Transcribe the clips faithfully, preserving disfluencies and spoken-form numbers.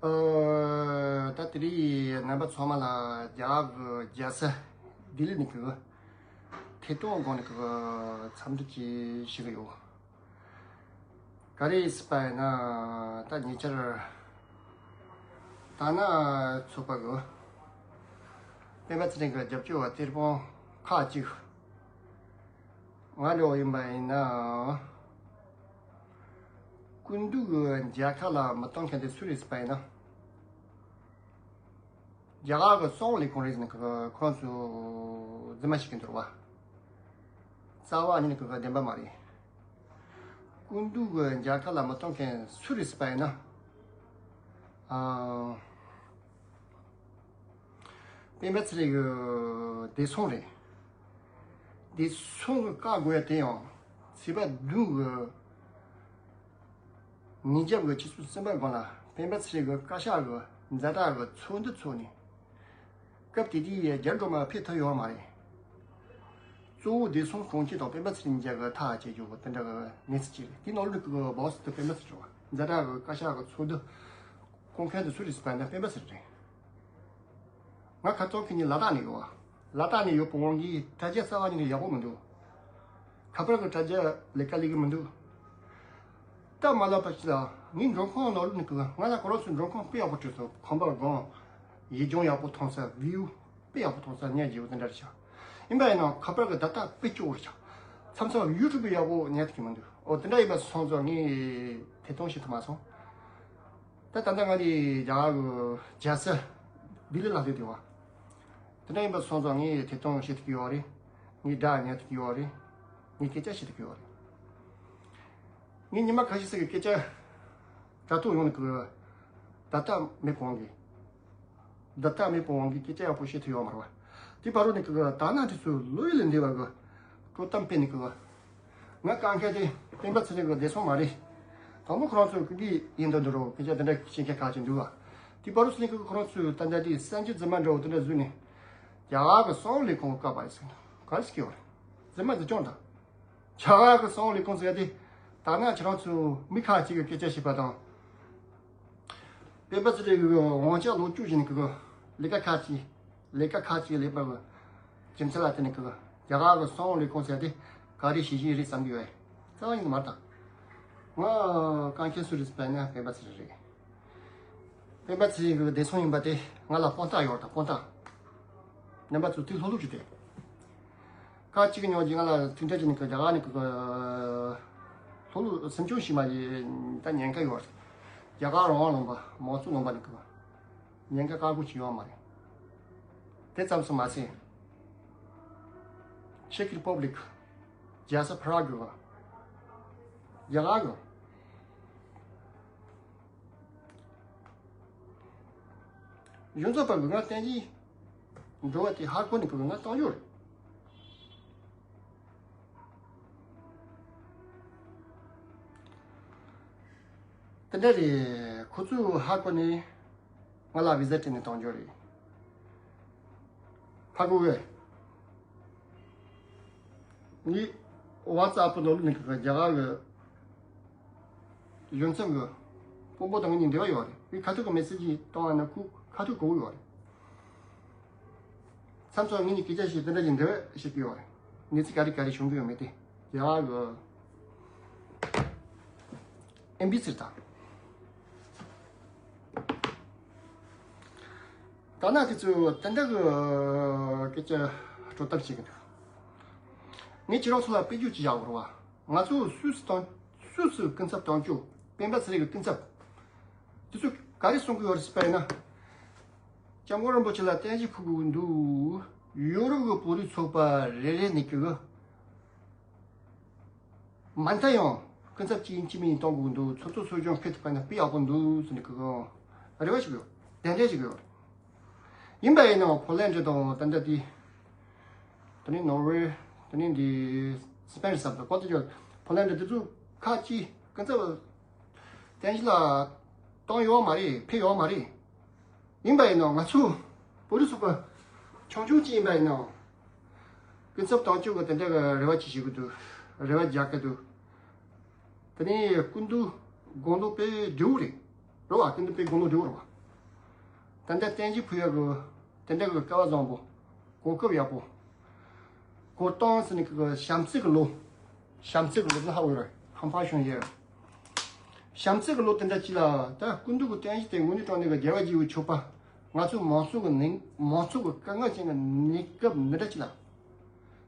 ཨོ། ད་དེ་རིང་རྣམ་པ་ཚང་མ་ལ་རྒྱ་གར་གྱི་རྒྱལ་ས་ལྡི་ལི་ནས་ཀྱི་ཐད་གཏོང་སྒང་ནས་ཀྱི་འཚམས་འདྲི་ཅིག་ཞུ་གི་ཡོད། ག་རེ་ཟེར་བ་ཡིན་ན། ད་ཉེ་ཆར་དར་ནག་ཚོགས་པ་གི་སྤེན་པ་ཚེ་རིང་གི་རྒྱབ་སྐྱོར་བ་གཏེར་སྤུན་ཁག་ཅིག་ང་འདྲ་བོ་ཡིན་པ་ཡིན་ན། སྐུ་མདུན་གྱི་མཇལ་ཁ་ལ་མི་གཏོང་མཁན་དེ་སུ་རེད་ཟེར་བ་ཡིན་ན། རྒྱ་གར་གྱི་གསང་བའི་ལས་ཁུངས་རེད་ཟེར་ནས་ཁོ་ཁོ་རང་ཚོ་རྫུན་མ་བཤད་ཀྱི་འདུག་བ། རྩ་བ་ཉིད་ནས་ཁོ་བདེན་པ་མ་རེད། སྐུ་མདུན་གྱི་མཇལ་ཁ་ལ་མི་གཏོང་མཁན་སུ་རེད་ཟེར་བ་ཡིན་ན། ཨ། སྤེན་པ་ཚེ་རིང་གི་བདེ་སྲུང་རེད། བདེ་སྲུང་གི་བཀའ་དགོས་ཡ་དེ་ཡང་ཚེས་པ་བདུན་གི་ཉིན་རྒྱབ་ཀྱི་ཆུ་ཚོད་གསུམ་པ་སྒང་ལ་སྤེན་པ་ཚེ་རིང་གི་བཀའ་ཤག་གི་ཛ་དྲག་གི་ཚོགས་འདུ་ཚོགས་ནས། སྐབས་དེ་དུས་རྒྱ་འགྲོ་མ་ཕེབས་ཐུབ་ཡོད་མ་རེད། གཙོ་བོ་བདེ་སྲུང་དྲུང་ཆེ་དང་སྤེན་པ་ཚེ་རིང་མཇལ་གི་ཐག་བཅད་རྒྱུ་དེ་འདྲ་གི་གནས་ཚུལ་ཅིག་རེད། དེ་ནང་ལོགས་ཀྱི་སྦོ་སི་དེ་སྤེན་པ་ཚེ་རིང་རེད་བ། ཛ་དྲག་གི་བཀའ་ཤག་གི་ཚོགས་འདུ་སྐོང་མཁན་དེ་སུ་རེད་ཟེར་བ་ན་སྤེན་པ་ཚེ་རིང་རེད། ང་ཁ་སང་ཁེ་ཉིན་ལ་དྭགས་ནས་ཡོད་བ། ལ་དྭགས་ནས་ཡོད་པའི་དབང་གིས་དྲ་རྒྱ་རྩ་བ་ཉིད་ནས་ཡག་པོ་མི་འདུག་ཁ་པར་གྱི་དྲ་རྒྱ་ལས་ཀ་ལས་ཀྱི་མི་འདུག་སྟབས་མ་ལེགས་པ་ཞིག་ལ་ངའི་མགྲོན་ཁང་ནང་ལོགས་ནས་ཀྱི་ང་ལ་ཁོ་རང་ཚོའི་མགྲོན་ཁང་དཔེ་ཡག་པོ་བྲིས་སོང་། ཁང་པ་སྒང་ཡིག་ལྗོངས་ཡག་པོ་མཐོང་ས། བིའུ་དཔེ་ཡག་པོ་མཐོང་ས། ཉན་རྒྱུ་དེ་འདྲ་རེད་ཤག་ཡིན་པ་ཡིན་ན་ཁ་པར་གྱི་ཌ་ཊ་དཔེ་སྐྱོ་བོ་རེད་ཤག་མཚམས་མཚམས་ཡུ་ཊུབ་ཡག་པོ་ཉན་ཐུབ་ཀྱི་མི་འདུག་ཨོ་དེ་འདྲ་ཡིན་པ་སོང་ཙང་ངས་ཐད་གཏོང་བྱེད་ཐུབ་མ་སོང་། ད་ད་ལྟ་ང་དེ་རྒྱ་གར་གྱི་རྒྱལ་ས་ལྡི་ལི་ལ་སླེབས་བསྡད་ཡོད་བ། དེ་འདྲ་ཡིན་པ་སོང་ཙང་ངས་ཐད་གཏོང་བྱེད་ཐུབ་ཀྱི་ཡོད་རེད། ངས་སྒྲ་ཉན་ཐུབ་ཀྱི་ཡོད་རེད། ངས་སྐད་ཆ་བཤད་ཐུབ་ཀྱི་ཡོད་རེད། ངས་ཉི་མ་ཁ་ཤས་ཤིག་གི་སྐད་ཆ་དྲ་ཐོག་ཡོང་ནས་ཀྱི་ཌ་ཊ་མེད་པའི་དབང་གིས། ཌ་ཊ་མེད་པའི་དབང་གིས་སྐད་ཆ་ཡག་པོ་བཤད་ཐུབ་ཡོད་མ་རེད་བ། དེ་བར་དུ་ནས་ཀྱི་དར་ནག་དེ་ཚོས་བློ་ཡུལ་ལས་འདས་པ་གི་དཀྲོག་གཏམ་སྤེལ་ནས་ཀྱི། ང་དཀའ་ངལ་དེ་སྤེན་པ་ཚེ་རིང་གི་བདེ་སྲུང་མ་རེད། དང་པོ་ཁོ་རང་ཚོ་ཀི་ཀི་ཡིན་འདུག་འདུག་རོགས་སྐད་ཆ་དེ་འདྲ་བཤད་མཁན་ཁག་ཅིག་འདུག་བ། དེ་བར་དུ་སླེབས་ཀྱི་ཁོ་རང་ཚོས་ད་ལྟ་དེ་གསར་འགྱུར་རྫུན་མ་འདྲ་བོ་དེ་འདྲ་བཟོས་ནས། རྒྱ་གར་གྱི་གསང་བའི་ལས་ཁུངས་བཀག་པ་རེད་ཟེར་ན་ག་རེ་ཟེར་གྱི་ཡོད་རེད། རྫུན་མ་རྫུན་སྐྱོང་དང་། རྒྱ་གར་གྱི་གསང་བའི་ལས་ཁུངས་ཟེར་ཡ་དེ་ད་ནང་ཁྱེད་རང་ཚོ་མི་ཁག་ཅིག་གི་སྐད་ཆ་བཤད་པ་དང་། སྤེན་པ་ཚེ་རིང་གི་དབང་ཆ་ལོག་སྤྱོད་བྱས་ནས་ཀྱི་ལས་ཀ་ཁག་ཅིག་ལས་ཀ་ཁག་ཅིག་ལས་པ་གི་རྒྱུ་མཚན་ལ་བརྟེན་ནས་ཀྱི་རྒྱ་གར་གྱི་གསང་བའི་ལས་ཁུངས་ཟེར་ཡ་དེ་ག་རེ་བྱེད་བཞིན་རེད་བསམ་གྱི་ཡོད། རྩ་བ་ཉིད་ནས་མ་རེད་ད། ང་དཀའ་ངལ་སུ་རེད་ཟེར་བ་ན་སྤེན་པ་ཚེ་རིང་རེད། སྤེན་པ་ཚེ་རིང་གི་བདེ་སྲུང་ཡིན་པ་དེ་ང་ལ་དཔང་རྟགས་ཡོད་རེད་ད། དཔང་རྟགས། རྣམ་པ་ཚོ་དེ་ལྷོད་ལྷོད་བྱས་ཏེ། ཁག་ཅིག་གི་ཉོ་རྒྱུ་ང་ལ་ཐུག་འཕྲད་བྱས་ནས་ཀྱི་རྒྱ་གར་ནས་ཀྱི་ལྷོད་ལྷོད་སེམས་ཆུང་ཞིག་མ་ཡིན་ད་ཉེན་ཁ་ཡོད་རེད། རྒྱ་གར་རང་དབང་ལུང་པ་མང་གཙོ་ལུང་པ་ནས་ཀྱི་ཉེན་ཁ་ཁག་པོ་ཞིག་ཡོད་མ་རེད། དེ་ཙམ་སུ་མ་ཟད། ཆེག་རི་པབ་ལིག་རྒྱལ་ས་པ་རག་གི་རྒྱ་གར་གི་གཞུང་ཚབ་པ་གི་ང་བསྟན་གྱིས་འགྲོ་བ་དེ་ཧ་གོ་ནས་གི་ང་བཏང་ཡོད་རེད། དེ་འདྲ་རེད། ཁོ་ཚོས་ཧ་གོ་ནས་ང་ལ་བི་ཟ་སྤྲད་ནས་བཏང་རྒྱུ་རེད། ཧ་གོ་གི། ངས་ཝ་ཙ་ཨེབ་ནང་ལོགས་ནས་གི་རྒྱ་གར་གི་གཞུང་ཚབ་གི་དཔོན་པོ་དང་ངེད་གཉིས་འབྲེལ་བ་ཡོད་རེད། ངས་ཁ་ཐུག་གི་མེ་སེ་ཇི་བཏང་བ་ན་ཁོས་ཁ་ཐུག་གོ་གི་ཡོད་རེད། མཚམས་མཚམས་ངེད་གཉིས་སྐད་ཆ་བཤད་དེ་འདྲ་ཞིག་འབྲེལ་བ་བྱེད་ཀྱི་ཡོད་རེད། གནས་ཚུལ་ག་རེ་ག་རེ་བྱུང་གི་ཡོད་མེད་དེ་རྒྱ་གར་གི་ཨེན་བི་སི་དང་། ད་ནང་དེ་ཚོས་དེ་འདྲ་གི་སྐད་ཆ་དཀྲོག་གཏམ་བྱེད་ཀྱི་འདུག་ངས་ཁྱེད་རང་ཚོ་ལ་དཔེ་བརྗོད་ཅིག་བཞག་དགོས་རེད་བ། ང་ཚོ་སུད་སི་དང་སུད་སི་སྐུ་ཚབ་དོན་གཅོད་སྤེན་པ་ཚེ་རིང་གི་སྐུ་ཚབ་དེ་ཚོས་ག་རེ་གསུང་གི་ཡོད་རེད་ཟེར་བ་ཡིན་ན། སྐྱབས་མགོན་རིན་པོ་ཆེ་ལ་རྟེན་གཞི་ཕུལ་དགོས་ཀྱི་འདུག་ཡོ་རོབ་ཀྱི་བོད་རིགས་ཚོགས་པ་རེ་རེ་ནས་ཀྱི་མ་མཐའ་ཡང་སྐུ་ཚབ་གཅིག་ཡིན་གཅིག་མིན་ཡིན་གཏོང་དགོས་ཀྱི་འདུག་ཚོགས་གཙོ་གསོ་སྐྱོང་ཕེབས་ཐུབ་པ་ན་དཔེ་ཡག་པོ་འདུག་ཟེར་ནས་ཀྱི་རེ་བ་ཞིག་ཡོད། གདན་འདྲེན་ཞིག་ཡོད། ཡིན་པ་ཡིན་ནའང་ཕོ་ལན་ཌི་དང་ད་ལྟ་དེ། དེ་ནས་ནོར་ཝེ། དེ་ནས་འདི་སི་པེན་བསམ་དང་གོ་ཏི་ཅོ། ཕོ་ལན་ཌི་དེ་ཚོ་ཁ་ཅིག་སྐུ་ཚབ་རྟེན་གཞི་ལ་བཏང་ཡོད་མ་རེད། ཕེབས་ཡོད་མ་རེད། ཡིན་པ་ཡིན་ནའང་ང་ཚོ་བོད་རིགས་ཚོགས་པ་ཆུང་ཆུང་ཅིག་ཡིན་པ་ཡིན་ནའང་སྐུ་ཚབ་དོན་གཅོད་ཀྱི་དེ་འདྲ་གི་རེ་བ་ཅིག་བྱེད་ཀྱི་འདུག་རེ་བ་རྒྱག་གི་འདུག་དེ་ནས་སྐུ་མདུན་དགུང་ལོ་དཔེ་བགྲེས་པོ་རེད། རེད་བ། སྐུ་མདུན་དཔེ་དགུང་ལོ་བགྲེས་པོ་རེད་བ། ད་ལྟ་བརྟན་བཞུགས་ཕུལ་ཡག་གི་དེ་འདྲ་གི་སྐལ་བ་བཟང་པོ། གོ་སྐབས་ཡག་པོ། གོ་སྟངས་ཟེར་ནི་གི་བྱམས་བརྩེ་གི་ལོ། བྱམས་བརྩེ་གི་ལོ་ཟེར་ཧ་གོ་རེད། ཧམ་པ་བྱུང་ཡོད། བྱམས་བརྩེ་གི་ལོ་དེ་འདྲ་ཅིག་ལ། ད་སྐུ་མདུན་གི་བརྟན་བཞུགས་དེ་དངོས་གནས་དྲང་གནས་གི་རྒྱལ་བ་དགྱེས་པའི་མཆོད་པ། ང་ཚོ་མང་ཚོགས་གི་ནང་། མང་ཚོགས་གི་དཀའ་ངལ་ཅན་གི་གནས་སྐབས་འདི་འདྲ་ཅིག་ལ།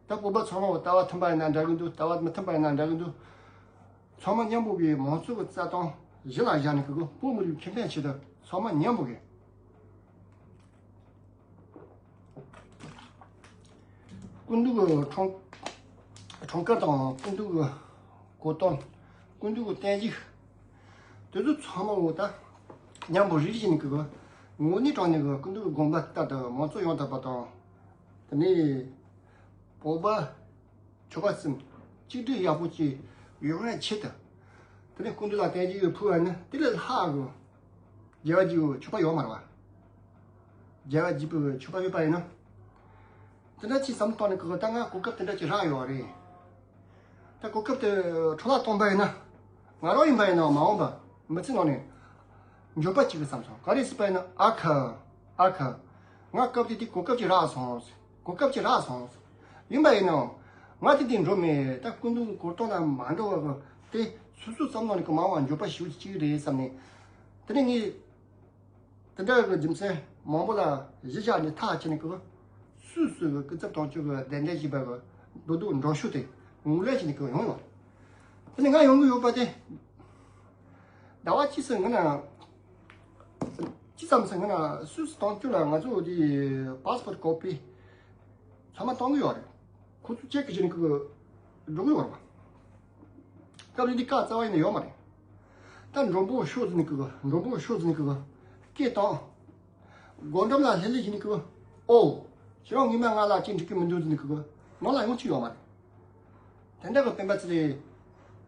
ད་བོད་པ་ཚང་མ་ལྟ་བ་མཐུན་པ་ཡིན་ན་འདྲ་གི་འདུག་ལྟ་བ་མི་མཐུན་པ་ཡིན་ན་འདྲ་གི་འདུག་ཚང་མ་མཉམ་པོ་གི་མང་ཚོགས་ཀྱི་རྩ་དོན་གཞི་ལ་བཞག་ནས་གི་བོད་མི་རིགས་ཁེ་ཕན་ཆེད་དུ་ཚང་མ་མཉམ་པོ་གི། སྐུ་མདུན་གྱི་འཁྲུངས། འཁྲུངས་སྐར་དང་། སྐུ་མདུན་གྱི་གོ་སྟོན། སྐུ་མདུན་གྱི་བརྟན་བཞུགས། དེ་ཚོ་ཚང་མ་འོ་ད་མཉམ་པོ་རེ་རེ་བྱས་ནས་གི་དངོས་གནས་དྲང་གནས་གི་སྐུ་མདུན་གྱི་དགོངས་པ་ལྟར་དུ་མང་ཚོགས་ཡོང་ཐུབ་པ་དང་། དེ་ནས་བོད་པ་ཆོལ་ཁ་གསུམ་གཅིག་སྒྲིལ་ཡག་པོ་ཅིག་ཡོང་ཡག་ཆེད་དུ། དེ་ནས་སྐུ་མདུན་ལ་བརྟན་བཞུགས་ཕུལ་བ་ནི་དེ་ལས་ལྷག་གི་རྒྱལ་བ་དགྱེས་པའི་མཆོད་པ་ཡོད་མ་རེད་པ། རྒྱལ་བ་དགྱེས་པའི་མཆོད་པ་ཡོད་པ་ཡིན་ན། དེ་འདྲ་ཅིག་བསམ་བློ་བཏང་ནས་གི་ད་ང་གོ་སྐབས་དེ་འདྲ་ཅིག་རག་ཡོད་རེད། ད་གོ་སྐབས་དེ་འཕྲོ་བརླག་བཏང་པ་ཡིན་ན། ང་རང་ཡིན་པ་ཡིན་ན་མ་འོངས་པ་མི་ཚེ་ནང་ནས་འགྱོད་པ་ཅིག་གི་བསམ་སོང་། ག་རེ་ཟེར་པ་ཡིན་ན། ཨ་ཁ། ཨ་ཁ། ང་སྐབས་དེ་དེ་གོ་སྐབས་ཅིག་རག་སོང་། གོ་སྐབས་ཅིག་རག་སོང་། ཡིན་པ་ཡིན་ནའང་ང་དེ་དེ་འགྲོ་མེད། ད་སྐུ་མདུན་གྱི་གོ་སྟོན་ལ་མ་འགྲོ་བ་གི་དེ་སོ་སོ་བསམ་བློ་ནས་གི་མ་འོངས་པ་འགྱོད་པ་ཞེ་པོ་ཅིག་རེད་བསམ་ནས། དེ་ནས་ངས། དེ་འདྲ་གི་རྒྱུ་མཚན་མང་པོ་ལ་གཞི་བཞག་ནས་ཐག་བཅད་ནས་གི། སུད་སི་གི་སྐུ་ཚབ་དོན་གཅོད་གི་གདན་འདྲེན་བྱས་པ་གི་རྡོག་རྡོག་མགྲོན་ཤོག་དེ་ངོས་ལེན་བྱས་ནས་གི་ཡོང་ཡོད། དེ་ནས་ང་ཡོང་གི་ཡོད་པ་དེ། ཟླ་བ་གཅིག་ཙམ་སྔོན་ན། ཅི་ཙམ་ཙམ་སྔོན་ན་སུད་སི་དོན་གཅོད་ལ་ང་ཚོ་དེ་པཱ་སི་པོར་ཊི་ཀོ་པི་ཚང་མ་གཏོང་གི་ཡོད་རེད། ཁོ་ཚོ་ཅེག་གི་བྱས་ནས་གི་འགྲོ་གི་ཡོད་རེད་པ། སྐབས་རེ་འདི་བཀག་རྩ་བ་ཡིན་ན་ཡོད་མ་རེད། ད་མགྲོན་པོ་ཤོག་ཟེར་ནས་གི། མགྲོན་པོ་ཤོག་ཟེར་ནས་གི་སྐད་བཏང་། སྒོ་འགྲམ་ལ་ལྷོད་ལྷོད་བྱས་ནས་གི། ཨོ། ཁྱེད་རང་སྔོན་མ་ང་ལ་ཅིག་འགྲིག་གི་མི་འདུག་ཟེར་ནས་གི་ནང་ལ་ཡོང་ཅིག་ཡོད་མ་རེད། དེ་འདྲ་གི་སྤེན་པ་ཚེ་རིང་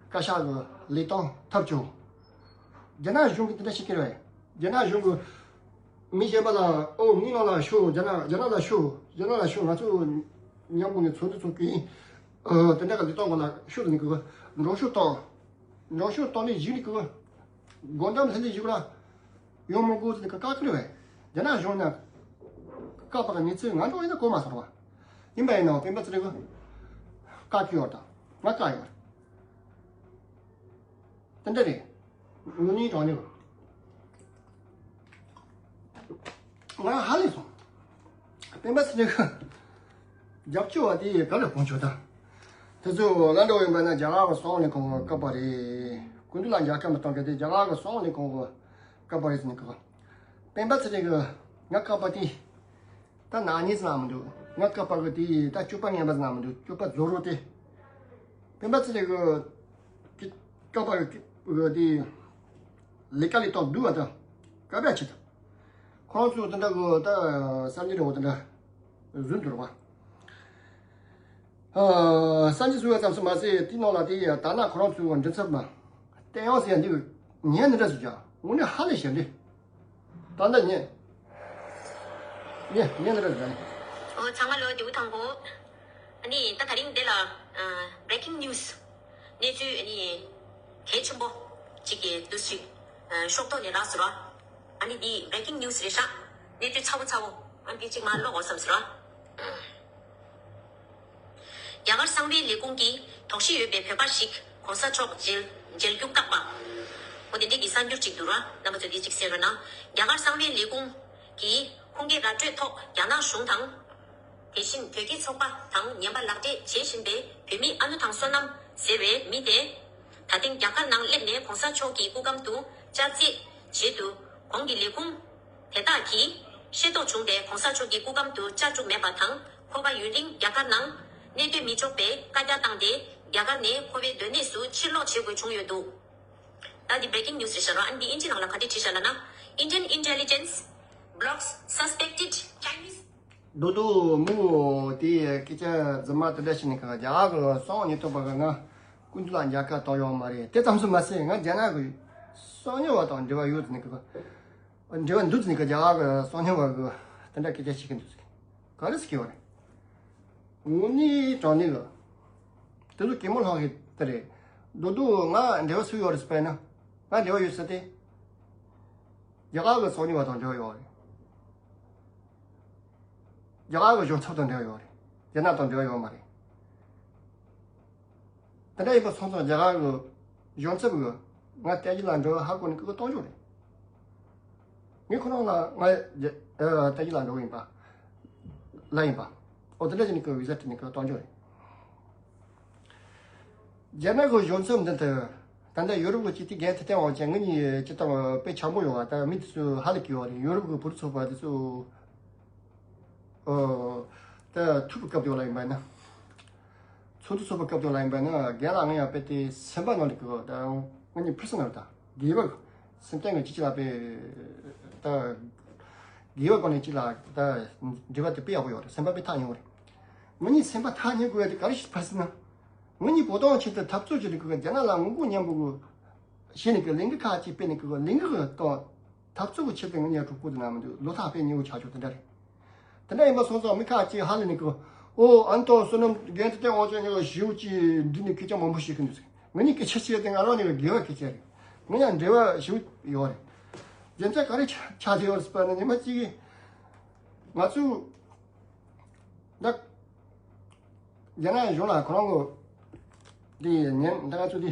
བཀའ་ཤག་གི་ལས་སྟངས་ཐབས་བྱུང་། རྒྱ་ནག་གཞུང་གིས་དེ་འདྲ་བྱེད་ཀྱི་རེད། རྒྱ་ནག་གཞུང་གིས་མི་གཞན་པ་ལ། ཨོ། ངའི་ནང་ལ་ཤོག་རྒྱ་ནག་རྒྱ་ནག་ལ་ཤོག་རྒྱ་ནག་ལ་ཤོག་ང་ཚོ་མཉམ་པོ་ནས་ཚོགས་འདུ་ཚོགས་ཀྱི་ཡིན། ཨོ། དེ་འདྲ་གི་ལས་སྟངས་སྐོར་ལ་ཤོག་ཟེར་ནས་གི་མགྲོན་ཤོག་བཏང་། མགྲོན་ཤོག་བཏང་ནས་གཞི་ནས་གི་སྒོ་འགྲམ་ལྷོད་ལྷོད་བྱས་གི་ལ་ཡོང་མི་དགོས་ཟེར་ནས་གི་བཀག་གི་རེད་པས། རྒྱ་ནག་གཞུང་ནས་བཀག་པ་གི་གནས་ཚུལ་ང་འདྲ་བོ་ཡིན་ན་གོ་མ་སོང་བ། ཡིན་པ་ཡིན་ནའང་སྤེན་པ་ཚེ་རིང་གིས་བཀག་གི་ཡོད་དང་ང་བཀག་ཡོད། དེ་འདྲ་རེད། དངོས་གནས་དྲང་གནས། ང་ཧ་ལས་སོང་། སྤེན་པ་ཚེ་རིང་གི་རྒྱབ་སྐྱོར་བ་དེ་ག་ལ་གོང་ཆོད་ད། དེ་ཚོ་ང་འདྲ་བོ་ཡིན་པ་ན་རྒྱ་གར་གི་སོང་ནས་གོང་གི་བཀག་པ་རེད། སྐུ་མདུན་ལ་མཇལ་ཁ་མི་གཏོང་མཁན་དེ་རྒྱ་གར་གི་སོང་ནས་གོང་གི་བཀག་པ་རེད་ཟེར་ནས་གི། སྤེན་པ་ཚེ་རིང་གིས་ང་བཀག་པ་དེ། ད་ནག་ཉེས་ཟེར་ན་མི་འདུག་ང་བཀག་པ་གི་དེ་ད་སྤྱོད་པ་ངན་པ་ཟེར་ན་མི་འདུག་སྤྱོད་པ་རྫོགས་རོགས་དེ། སྤེན་པ་ཚེ་རིང་གི་བཀག་པ་གི་དེ་ལས་ཀ་ལས་སྟངས་སྡུག་པ་དང་བཀག་པ་ཆེད་དུ། ཁོང་ཚོ་དེ་འདྲ་གི་ད་གསར་འགྱུར་འདྲ་བོ་དེ་འདྲ་བཟོས་འདུག་ར་བ། ཨ། གསར་འགྱུར་བཟོས་པ་ཙམ་ཞིག་མ་ཟད་དེའི་ནང་ལ་དེ་ཡ་ད་ནང་ཁོ་རང་ཚོའི་མགྲིན་ཚབ་མ་བསྟན་དབང་ཟེར་ཡ་འདི་གི་ཉན་འདི་འདྲ་ཟེར་ཀྱང་དངོས་གནས་ཧ་ལས་ཞེ་འདྲི། ད་ལྟ་ཉན། ཉན་ཉན་འདི་འདྲ་ཟེར་ཀྱང་། ཨོ་ཚང་མ་ལོ་དེའུ་ཐང་གོ། ཨ་ནི་ད་དེ་རིང་འདི་ལ་ཨ་breaking news གནས་ཚུལ་ཨ་ནི་གལ་ཆེན་པོ་གཅིག་གི་འདུག་སེ་ཨ་ཤོག་ཐོག་ནས་རག་སོང་ར། ཨ་ནི་འདི་breaking news རེད་ཤག་གནས་ཚུལ་ཚ་བོ་ཚ་བོ་ཨ་འདི་གཅིག་མར་ཀློག་དགོས་བསམ་སོང་ར། རྒྱ་གར་གསང་བའི་ལས་ཁུངས་ཀྱིས་དོགས་གཞི་ཡོད་པའི་བོད་པ་ཞིག་གོང་ས་མཆོག་མཇལ་མཇལ་རྒྱུ་བཀག་པ། འོ་དེ་འདྲའི་གི་གསར་འགྱུར་ཅིག་འདུག་ར། རྣམ་པ་ཚོས་འདི་ཅིག་གསན་རོགས་གནང་། རྒྱ་གར་གསང་བའི་ལས་ཁུངས་ཀྱིས་ཁུངས་སྐྱེལ་ར་སྤྲོད་ཐོག་རྒྱ་ནག་གཞུང་དང་། དེ་བཞིན་བོད་ཀྱི་ཚོགས་པ་དང་ཉམས་པ་ལག་འབྲེལ་བྱེད་བཞིན་པའི་བོད་མི་ཨ་ནུ་ཐང་བསོད་ནམས་ཟེར་བའི་མི་དེ། ད་ཐེངས་རྒྱ་གར་ནང་སླེབས་ནས་གོང་ས་མཆོག་གི་སྐུ་གམ་དུ་བཅར་རྩིས་བྱེད་དུ་ཁོང་གི་ལས་ཁུངས། དེ་དག་གིས་ཤེས་རྟོགས་བྱུང་སྟེ་གོང་ས་མཆོག་གི་སྐུ་གམ་དུ་བཅར་བཅུག་མེད་པ་དང་། ཁོ་པ་ཡུན་རིང་རྒྱ་གར་ནང་གནས་སྡོད་མི་ཆོག་པའི་བཀའ་རྒྱ་བཏང་སྟེ། རྒྱ་གར་ནས་ཁོ་པའི་སྡོད་གནས་སུ་ཕྱིར་ལོག་བྱེད་དགོས་བྱུང་ཡོད་འདུག་ད་འདི་breaking news རེད་ཤག་ར། ཨ་ནི་འདི་ཨིན་ཇི་ནང་ལ་ག་འདྲས་བྲིས་ཤག་ལབ་ན། Indian intelligence blocks suspected Chinese རྡོག་རྡོག་མོ་དེ་སྐད་ཆ་རྫུན་མ་དེ་འདྲ་བཤད་ནས་གང་། རྒྱ་གར་གི་གསང་བ་ཉེན་རྟོག་པ་གིས་ང་སྐུ་མདུན་ལ་མཇལ་ཁ་བཏང་ཡོད་མ་རེད། དེ་ཙམ་ཞིག་མ་ཟད་ང་རྒྱ་ནག་གི་གསང་ཉུལ་བ་དང་འབྲེལ་བ་ཡོད་ཟེར་ནས་གི། འབྲེལ་བ་འདུག་ཟེར་ནས་གི་རྒྱ་གར་གི་གསང་ཉུལ་བ་གིས་དེ་འདྲ་སྐད་ཆ་བཤད་ཀྱི་འདུག་ཟེར། ག་རེ་ཟེར་གྱི་ཡོད་རེད། དངོས་གནས་དྲང་གནས་གི། དེ་ཚོ་གད་མོ་ལྷག་གི་དེ་རེད། རྡོག་རྡོག་ང་འབྲེལ་བ་སུ་ཡོད་རེད་ཟེར་པས་ན། ང་འབྲེལ་བ་ཡོད་ཟེར་ཏེ། རྒྱ་གར་གི་གསང་ཉུལ་བ་དང་འབྲེལ་བ་ཡོད་རེད། རྒྱ་གར་གྱི་གཞུང་ཚབ་དང་འབྲེལ་བ་ཡོད་རེད། རྒྱ་ནག་དང་འབྲེལ་བ་ཡོད་མ་རེད། དེ་འདྲ་ཡིན་པ་སོང་ཙང་རྒྱ་གར་གྱི་གཞུང་ཚབ་ཀྱིས་ང་བསྟན་འཛིན་ལགས་འགྲོ་བ་ཧ་གོ་ནས་ཁོ་གཏོང་རྒྱུ་རེད། ངས་ཁོ་རང་ལ་ང་རྒྱ་ཨ་བསྟན་འཛིན་ལགས་འགྲོ་གི་ཡིན་པ། ལ་ཡིན་པ། ཨོ་དེ་འདྲ་བྱས་ནས་ཁོ་བི་ཟ་སྤྲད་ནས་ཁོ་གཏོང་རྒྱུ་རེད། རྒྱ་ནག་གི་གཞུང་ཚབ་འདི་ལྟར་ད་ལྟ་ཡོ་རོབ་ཀྱི་སྤྱི་འཐུས་རྒན་ཐུབ་བསྟན་དབང་ཆེན་ང་གཉིས་སྤྱིར་བཏང་དཔེ་འཆམ་པོ་ཡོད་པ། ད་མི་དེ་ཚོ་ཧ་ལས་ཀྱི་ཡོད་རེད། ཡོ་རོབ་ཀྱི་བུ་རུ་ཚོགས་པ་དེ་ཚོ་ཨོ་ད་ཐུག་པའི་སྐབས་དེ་ལ་ཡིན་པ་ན། ཚོགས་འདུ་ཚོགས་པའི་སྐབས་དེ་ལ་ཡིན་པ་ན་རྒན་ལགས་ང་ཡང་དཔེ་དེ་སེམས་པ་ནང་ལ་གི་ད་ང་གཉིས་personal ད་དགེ་བ་སེམས་ཅན་གྱི་ཅི་ཅི་ལ་དཔེ་ད་དགེ་བ་སྒོ་ནས་ཅི་ལ་ད་འབྲེལ་བ་དེ་དཔེ་ཡག་པོ་ཡོད་རེད། སེམས་པ་དཔེ་ཐག་ཉེ་བོ་རེད། ང་གཉིས་སེམས་པ་ཐག་ཉེ་དགོས་ཡ་དེ་ག་རེ་ཞིག་ཕ་སི་ན། ང་གཉིས་བོད་དོན་ཆེད་དུ་འཐབ་རྩོད་བྱེད་དུས་ཀྱི་རྒྱ་ནག་ལ་ངོ་རྒོལ་མཉམ་པོ་གི་བྱས་ནས་ཀྱི་ལས་འགུལ་ཁག་ཅིག་སྤེལ་ནས་ཀྱི་ལས་འགུལ་གི་དང་འཐབ་རྩོད་ཀྱི་ཆེད་དུ་ང་གཉིས་གྲོགས་པོ་དེ་ན་མི་འདུག་ལོ་ཐག་དཔེ་ཉེ་བོ་ཆགས་ཆོག་དེ་འདྲ་རེད། དེ་འདྲ་ཡིན་པ་སོང་ཙང་མི་ཁག་ཅིག་ཧ་ལས་ནས་ཀྱི་ཨོ་ཨ་ནི་ཏོ་བསོད་ནམས་རྒན་ཐུབ་བསྟན་དབང་ཆེན་གཉིས་ཀྱི་ཞེ་པོ་ཅིག་འདི་ནས་སྐད་ཆ་མང་པོ་བཤད་ཀྱི་འདུག་ཟེར། ང་གཉིས་སྐད་ཆ་བཤད་དེ་ང་རང་གཉིས་ཀྱི་དགེ་བ་སྐད་ཆ་རེད། ང་གཉིས་འབྲེལ་བ་ཞེ་པོ་ཡོད་རེད། རྒྱུ་མཚན་ག་རེ་ཆགས་ཆགས་བསྡད་ཡོད་རེད་ཟེར་བ་ན་ཉི་མ་གཅིག་གི་ང་ཚོ་ད། རྒྱ་ནག་གཞུང་ལ་ཁོ་རང་གི་དེ་ཉན་ད་ང་ཚོ་དེ་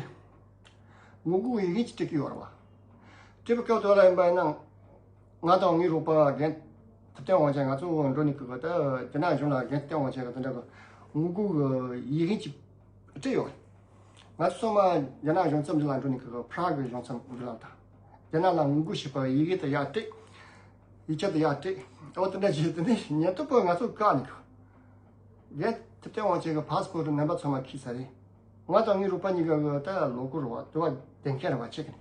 ངོ་རྒོལ་ཡི་གེ་ཅིག་སྤྲད་ཀྱི་ཡོད་རེད་བ། སྤྲད་པའི་སྐབས་དེ་ལ་ཡིན་པ་ཡིན་ན་ང་དང་ངའི་རོགས་པ་རྒན་ཐུབ་བསྟན་དབང་ཆེན་ང་ཚོ་འགྲོ་ནས་ཀྱི་ད་རྒྱ་ནག་གཞུང་ལ་རྒན་ཐུབ་བསྟན་དབང་ཆེན་གྱི་དེ་འདྲ་གི་ངོ་རྒོལ་གྱི་ཡི་གེ་ཅིག་སྤྲད་ཡོད་རེད། ང་ཚོ་ཚང་མ་རྒྱ་ནག་གཞུང་ཚབ་འདི་ལ་འགྲོ་ནས་ཀྱི་ཕ་རག་གི་གཞུང་ཚབ་འདི་ལ་ད་རྒྱ་ནག་ལ་ངོ་རྒོལ་བྱེད་པའི་ཡི་གེ་དེ་ཡར་སྤྲད། ཡིག་ཆ་དེ་ཡར་སྤྲད། ཨོ་དེ་འདྲ་བྱས་དེ་ནས་ཉེན་རྟོག་པ་ང་ཚོ་བཀག་ནས་ཀྱི། རྒན་ཐུབ་བསྟན་དབང་ཆེན་གྱི་ཕ་སི་པོ་ཊི་རྣམ་པ་ཚང་མ་ཁྱེར་ཚར་རེད། ང་དང་ངའི་རོགས་པ་གཉིས་ཀ་གི་ད་ལོ་གོ་རེད་བ། དུ་བ་དེང་སྐད་རེད་བ་ཆེ་གི་ནས།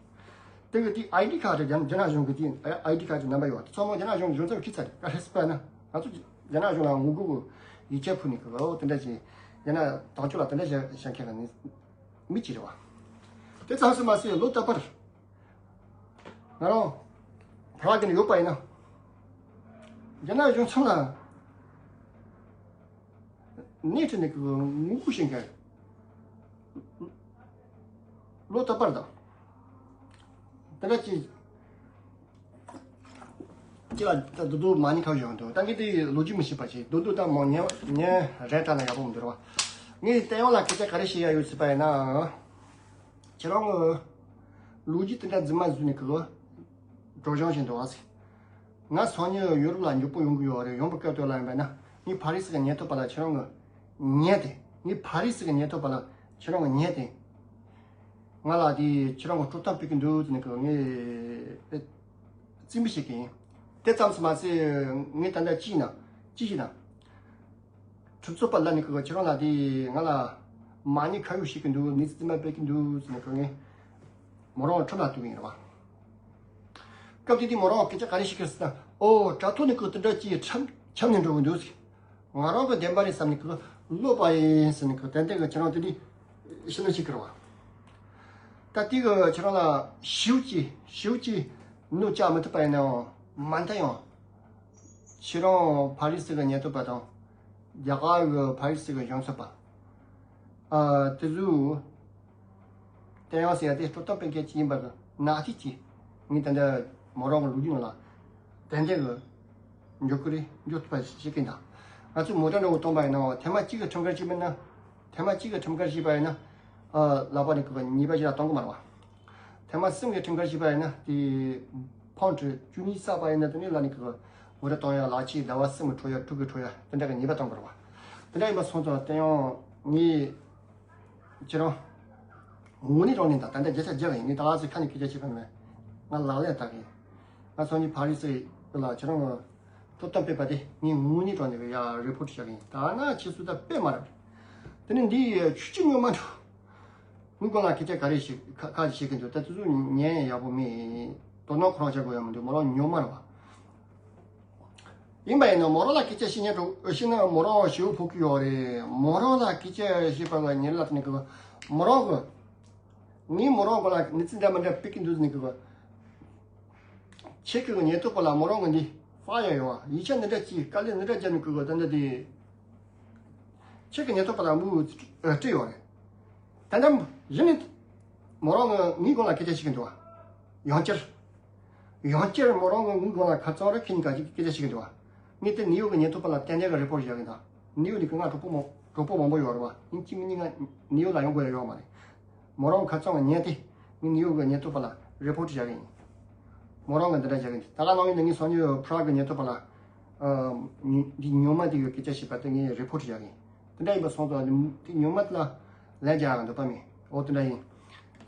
དེ་གི་དེ་ཨའི་ཌི་ཁ་དེ་རྒྱ་རྒྱ་ནག་གཞུང་གི་དེ་ཨའི་ཌི་ཁ་དེ་རྣམ་པ་ཡོད་བ། དེ་ཚང་མ་རྒྱ་ནག་གཞུང་གཞུང་ཚབ་ཁྱེར་ཚར་རེད། ག་རེ་ཟེར་བ་ན་ང་ཚོ་རྒྱ་ནག་གཞུང་ལ་ངོ་རྒོལ་གི་ཡིག་ཆ་ཕུལ་ནས་ཀྱི། ཨོ་དེ་འདྲ་བྱས་རྒྱ་ནག་དོན་གཅོད་ལ་དེ་འདྲ་བྱ་བྱ་མཁན་ལ་ནི་མི་གཅིག་རེད་བ། དེ་ཙམ་ཞིག་མ་ཟད་ལོ་རྟག་པར། ང་རང་ཕ་རག་གི་ནས་ཡོད་པ་ཡིན་ན། རྒྱ་ནག་གཞུང་ཚབ་ལ་སྣེ་ཁྲིད་ནས་ཀྱི་ངོ་རྒོལ་བྱེད་མཁན་ལོ་རྟག་པར་དང་། དེ་འདྲ་ཅིག་ཅི་ལ་ད་རྡོ་རྡོ་མ་ཉེས་ཁ་བཞག་འདུག་ད་ངས་དེ་ལོ་རྒྱུས་མི་ཤེས་པ་ཞིག་རྡོ་རྡོ་ད་མང་ཉེ་ཉེ་རེད་དྲ་ན་ཡག་པོ་མི་འདུག་ར་བ། ངས་བསྟན་དབང་ལ་སྐད་ཆ་ག་རེ་བཤད་ཡ་ཡོད་ཟེར་བ་ཡིན་ན། ཁྱེད་རང་གི་ལོ་རྒྱུས་དེ་འདྲ་རྫུན་མ་བཟོས་ནས་གི་སྒྲོག་སྦྱང་བྱེད་འདུག་ཨ་ཟེར། ང་སང་ཉིན་ཡོ་རོབ་ལ་མགྱོགས་པོ་ཡོང་གི་ཡོད་རེད། ཡོང་པའི་སྐབས་དེ་ལ་ཡིན་པ་ན་ངའི་ཕ་རི་སི་གི་ཉེན་རྟོག་པ་ལ་ཁྱེད་རང་གི་ཉན་ཏེ། ངའི་ཕ་རི་སི་གི་ཉེན་རྟོག་པ་ལ་ཁྱེད་རང་གི་ཉན་ཏེ། ང་ལ་དེ་ཁྱེད་རང་གི་སྤྲོད་སྟངས་སྤེལ་གི་འདུག་ཟེར་ནས་གི་ངས་རྩིས་མི་བྱེད་ཀྱི་ཡིན། དེ་ཙམ་ཞིག་མ་ཟད་ངས་ད་ལྟ་ཅི་ཡིན་ན་ཅི་ཡིན་ན། ཁྲིམས་རྩོད་པ་ལ་ནི་ཁོ་ཁྱེད་རང་ལ་དེ་ང་ལ་མ་ཉེས་ཁ་གཡོགས་བྱེད་ཀྱི་འདུག་མི་ཚེ་རྫུན་མ་སྤེལ་གྱི་འདུག་ཟེར་ནས་ཁོ་ངས་མོ་རང་ཁྲིམས་ལ་གཏུག་གི་ཡིན་རེད་བ། སྐབས་དེ་དུས་མོ་རང་སྐད་ཆ་ག་རེ་བཤད་ཀྱི་ཟེར་ན། ཨོ་དྲ་ཐོག་ནས་ཁོ་དེ་འདྲ་ཅིག་འཁྲབ་འཁྲབ་ནས་འགྲོ་གི་འདུག་ཟེར། ང་རང་གི་བདེན་པ་རེད་བསམ་ནས་ཁོ་ལོག་པ་ཡིན་ཟེར་ནས་ཁོ་ཏན་ཏན་གྱི་ཁྱེད་རང་དེ་འདྲའི་ཕྱི་ནང་བཤད་ཀྱི་རེད་བ། ད་དེ་གི་ཁྱེད་རང་ལ་ཞེ་པོ་ཅིག་ཞེ་པོ་ཅིག་གནོད་བསྐྱལ་མི་ཐུབ་པ་ཡིན་ནའང་མ་མཐའ་ཡང་། ཁྱེད་རང་ཕ་རི་སི་གི་ཉེན་རྟོག་པ་དང་། རྒྱ་གར་གི་ཕ་རི་སི་གི་གཞུང་ཚབ་པ། ཨ་དེ་ཚོས་བསྟན་དབང་ཟེར་ཡ་དེ་སྤྲོད་སྟངས་སྤེལ་མཁན་ཅིག་ཡིན་པ་གི་ནག་ཐིག་ཅིག་ངས་ད་ལྟ་མོ་རང་གི་ལོ་རྒྱུས་ནང་ལ་ཏན་ཏན་གི་འཇོག་གི་རེད། འཇོག་ཐུབ་པ་ཞིག་བྱེད་ཀྱི་འདུག་ང་ཚོས་མོ་ཊ་འདྲ་བོ་གཏོང་པ་ཡིན་ནའང་ཐེངས་མ་གཅིག་གི་ཁྲིམས་འགལ་བྱས་པ་ཡིན་ན། ཐེངས་མ་གཅིག་གི་ཁྲིམས་འགལ་བྱས་པ་ཡིན་ན། ཨ་ལག་པ་ནས་གི་ཉེས་པ་ཞིག་ལ་གཏོང་གི་མ་རེད་བ། ཐེངས་མ་གསུམ་གྱི་ཁྲིམས་འགལ་བྱས་པ་ཡིན་ན་དེ་ཕོན་ཁྲི་བཅུ་གཉིས་བསགས་པ་ཡིན་ན་དེ་ནས་ལ་ནི་གི་འོ་ར་གཏོང་ཡ་ལག་ཆས་ཟླ་བ་གསུམ་གྱི་འཕྲོ་ཡ་དྲུག་གི་འཕྲོ་ཡ་དེ་འདྲ་གི་ཉེས་པ་གཏོང་དགོས་རེད་བ། དེ་འདྲ་ཡིན་པ་སོང་ཙང་བསྟན་དབང་ངས་ཁྱེད་རང་དངོས་གནས་དྲང་གནས་དང་ད་ལྟ་བརྒྱ་ཆ་བརྒྱ་ལ་ཡིན་ངས་ད་ལག་ཚོས་ཁ་ནས་སྐད་ཆ་བཤད་པ་མེད། ང་ལག་ལེན་བསྟར་གི་ཡིན། ང་སང་ཉིན་ཕ་རི་སི་ལ་ཁྱེད་རང་གི་ཐོབ་ཐང་སྤེལ་པ་དེ་ངས་དངོས་གནས་དྲང་གནས་གི་ཡ་རི་པོ་ཊི་བྱ་གི་ཡིན། ད་ན་ཁྱེད་ཚོ་ད་དཔེ་མ་རེད། དེ་ནས་འདི་ཆུ་ཆུ་ཉོ་མ་འགྲོ། ངའི་སྒང་ལ་སྐད་ཆ་ག་རེ་ཞིག་ཁ་ཁ་ཞིག་བཤད་ཀྱི་འདུག་ད་དེ་ཚོ་ཉན་ཡག་པོ་མེད། དོ་སྣང་ཁོ་རང་བྱ་དགོས་ཡག་མི་འདུག་མོ་རང་ཉོ་མ་རེད་བ། ཡིན་པ་ཡིན་ན་མོ་རང་ལ་སྐད་ཆ་བཤད་ཉན་འགྲོ་བཤད་ན་མོ་རང་ཞེ་པོ་ཕོག་གི་ཡོད་རེད། མོ་རང་ལ་སྐད་ཆ་བཤད་པ་ལ་ཉེར་ལ་ནི་གི་མོ་རང་གི་ངས་མོ་རང་སྒང་ལ་གནས་ཚུལ་འདྲ་མི་འདྲ་སྤེལ་གྱི་འདུག་ནི་གི་ཁྱེད་ཀྱི་ཉེན་རྟོག་པ་ལ་མོ་རང་གི་འདི་ཧྥ་ཡ་ཡོད་ཡིག་ཆ་འདི་འདྲ་ཅིག་དཀའ་ལས་འདི་འདྲ་བརྒྱབ་ནི་གི་ད་འདི་དེ། ཁྱེད་ཀྱི་ཉེན་རྟོག་པ་ལ་མུ་སྤྲད་ཡོད་རེད། ད་ལྟ་གཞི་ནས་མོ་རང་གི་ངའི་སྒང་ལ་སྐད་ཆ་བཤད་ཀྱི་འདུག་བ། ཡང་བསྐྱར། ཡང་བསྐྱར་མོ་རང་གི་ངའི་སྒང་ལ་ཁ་རྩང་ར་ཁྱེད་གཉིས་ཀ་ཅིག་སྐད་ཆ་བཤད་ཀྱི་འདུག་བ། ངས་དེ་ནིའུ་ཡོག་གི་ཉེན་རྟོག་པ་ལ་ཏན་ཏན་གྱི་རི་པོར་ཊི་བཞག་གི་ཡིན་ད། ནིའུ་ཡོག་ནས་ང་གྲོགས་པོ་མང་གྲོགས་པོ་མང་པོ་ཡོད་རེད་བ། ཡིན་གཅིག་མིན་གཉིས་ང་ནིའུ་ཡོག་ལ་ཡོང་དགོས་ཡ་ཡོད་མ་རེད། མོ་རང་ཁ་ཚང་ལ་ཉན་ཏེ་ངས་ནིའུ་ཡོག་གི་ཉེན་རྟོག་པ་ལ་རི་པོར་ཊི་བཞག་གི་ཡིན། མོ་རང་གི་འདི་འདྲ་བཞག་གི་ཡིན། ད་ག་ནང་ཡིན་ན་ངས་སང་ཉིན་པྲག་གི་ཉེན་རྟོག་པ་ལ་ཨ་ཉི་འདི་ཉུང་མ་དེ་གི་སྐད་ཆ་བཤད་པ་དེ་ངས་རི་པོར་ཊི་བཞག་གི་ཡིན། དེ་འདྲ་ཡིན་པ་སོང་ཙང་དེ་ཉུང་མ་དེ་ལ་ལན་རྒྱག་ཡ་འདོད་པ་མེད། འོ་དེ་འདྲ་ཡིན།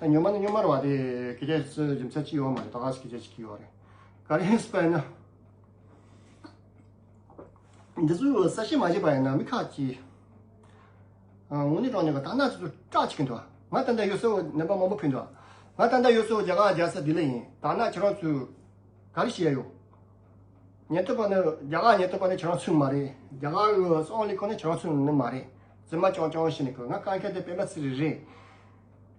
ད་ཉུང་མ་ནི་ཉུང་མ་རེད་བ། དེ་སྐད་ཆ་སུ་རྒྱུ་མཚན་ཅི་ཡོད་མ་རེད། ད་ག་སུ་སྐད་ཆ་ཅིག་ཡོད་རེད། ག་རེ་ཡིན་ཟེར་པ་ཡིན་ན། འདི་ཚོའི་གསལ་བཤད་མ་བྱས་པ་ཡིན་ན་མི་ཁག་ཅིག་ཨ། དངོས་གནས་དྲང་གནས་ཀྱི་དག་སྣང་ཚོ་སྐྲག་བྱེད་ཀྱི་འདུག་ང་ད་ལྟ་ཡོད་སའི་ནད་པ་མང་པོ་ཕུད་འདུག་ང་ད་ལྟ་ཡོད་སའི་རྒྱ་གར་རྒྱལ་ས་ལྡི་ལི་ཡིན། དག་སྣང་ཁྱེད་རང་ཚོས་ག་རེ་བྱེད་ཡ་ཡོད། ཉེན་རྟོག་པ་ནི་རྒྱ་གར་ཉེན་རྟོག་པ་ནི་ཁྱེད་རང་ཚོའི་མ་རེད། རྒྱ་གར་གྱི་སྲིད་དབང་ལས་ཁུངས་ནི་ཁྱེད་རང་ཚོའི་ནི་མ་རེད། རྫུན་མ་རྐྱང་རྐྱང་བཤད་ནས་གི། ང་གང་ག་དེ་སྤེན་པ་ཚེ་རིང་རེད།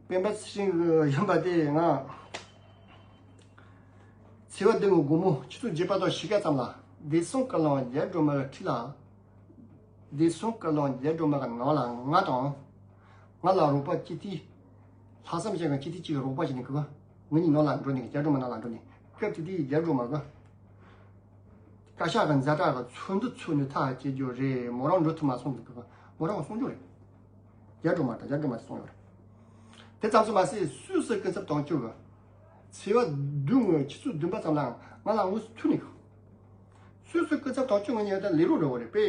སྤེན་པ་ཚེ་རིང་གི་ཡིན་པ་དེ་ང་ཚེས་པ་བདུན་གྱི་དགོང་མོ་ཆུ་ཚོད་བརྒྱད་པ་དང་ཕྱེད་ཀ་ཙམ་ལ་བདེ་སྲུང་བཀའ་བློན་རྒྱ་སྒྲོལ་མ་གི་འཁྲིས་ལ། བདེ་སྲུང་བཀའ་བློན་རྒྱ་སྒྲོལ་མ་གི་ནང་ལ་ང་དང་། ང་ལ་རོགས་པ་སྤྱི་འཐུས། ལྷག་བསམ་ཅན་གྱི་སྤྱི་འཐུས་གཅིག་གི་རོགས་པ་བྱས་ནས་གི། ང་གཉིས་ནང་ལ་འགྲོ་ནས་རྒྱ་སྒྲོལ་མ་ནང་ལ་འགྲོ་ནས་སྐབས་དེ་དུས་རྒྱ་སྒྲོལ་མ་གི། བཀའ་ཤག་གི་ཛ་དྲག་གི་ཚོགས་འདུ་ཚོགས་ནས་ཐག་བཅད་རྒྱུ་རེད། མོ་རང་འགྲོ་ཐུབ་མ་སོང་ཟེར་གི། མོ་རང་གསུང་རྒྱུ་རེད། རྒྱ་སྒྲོལ་མ་དང་རྒྱ་སྒྲོལ་མ་གསུང་ཡོད་རེད། དེ་ཙམ་དུ་མ་ཟད་སུད་སི་སྐུ་ཚབ་དོན་གཅོད་ཀྱིས་ཚེས་པ་བདུན་ངོས་ཆུ་ཚོད་བདུན་པ་ཙམ་ལ་ང་ལ་དངོས་སུ་ཐུག་ནས། སུད་སི་སྐུ་ཚབ་དོན་གཅོད་ངོས་ནས་ད་ལས་རོགས་རེད་བ་རེད། དཔེ་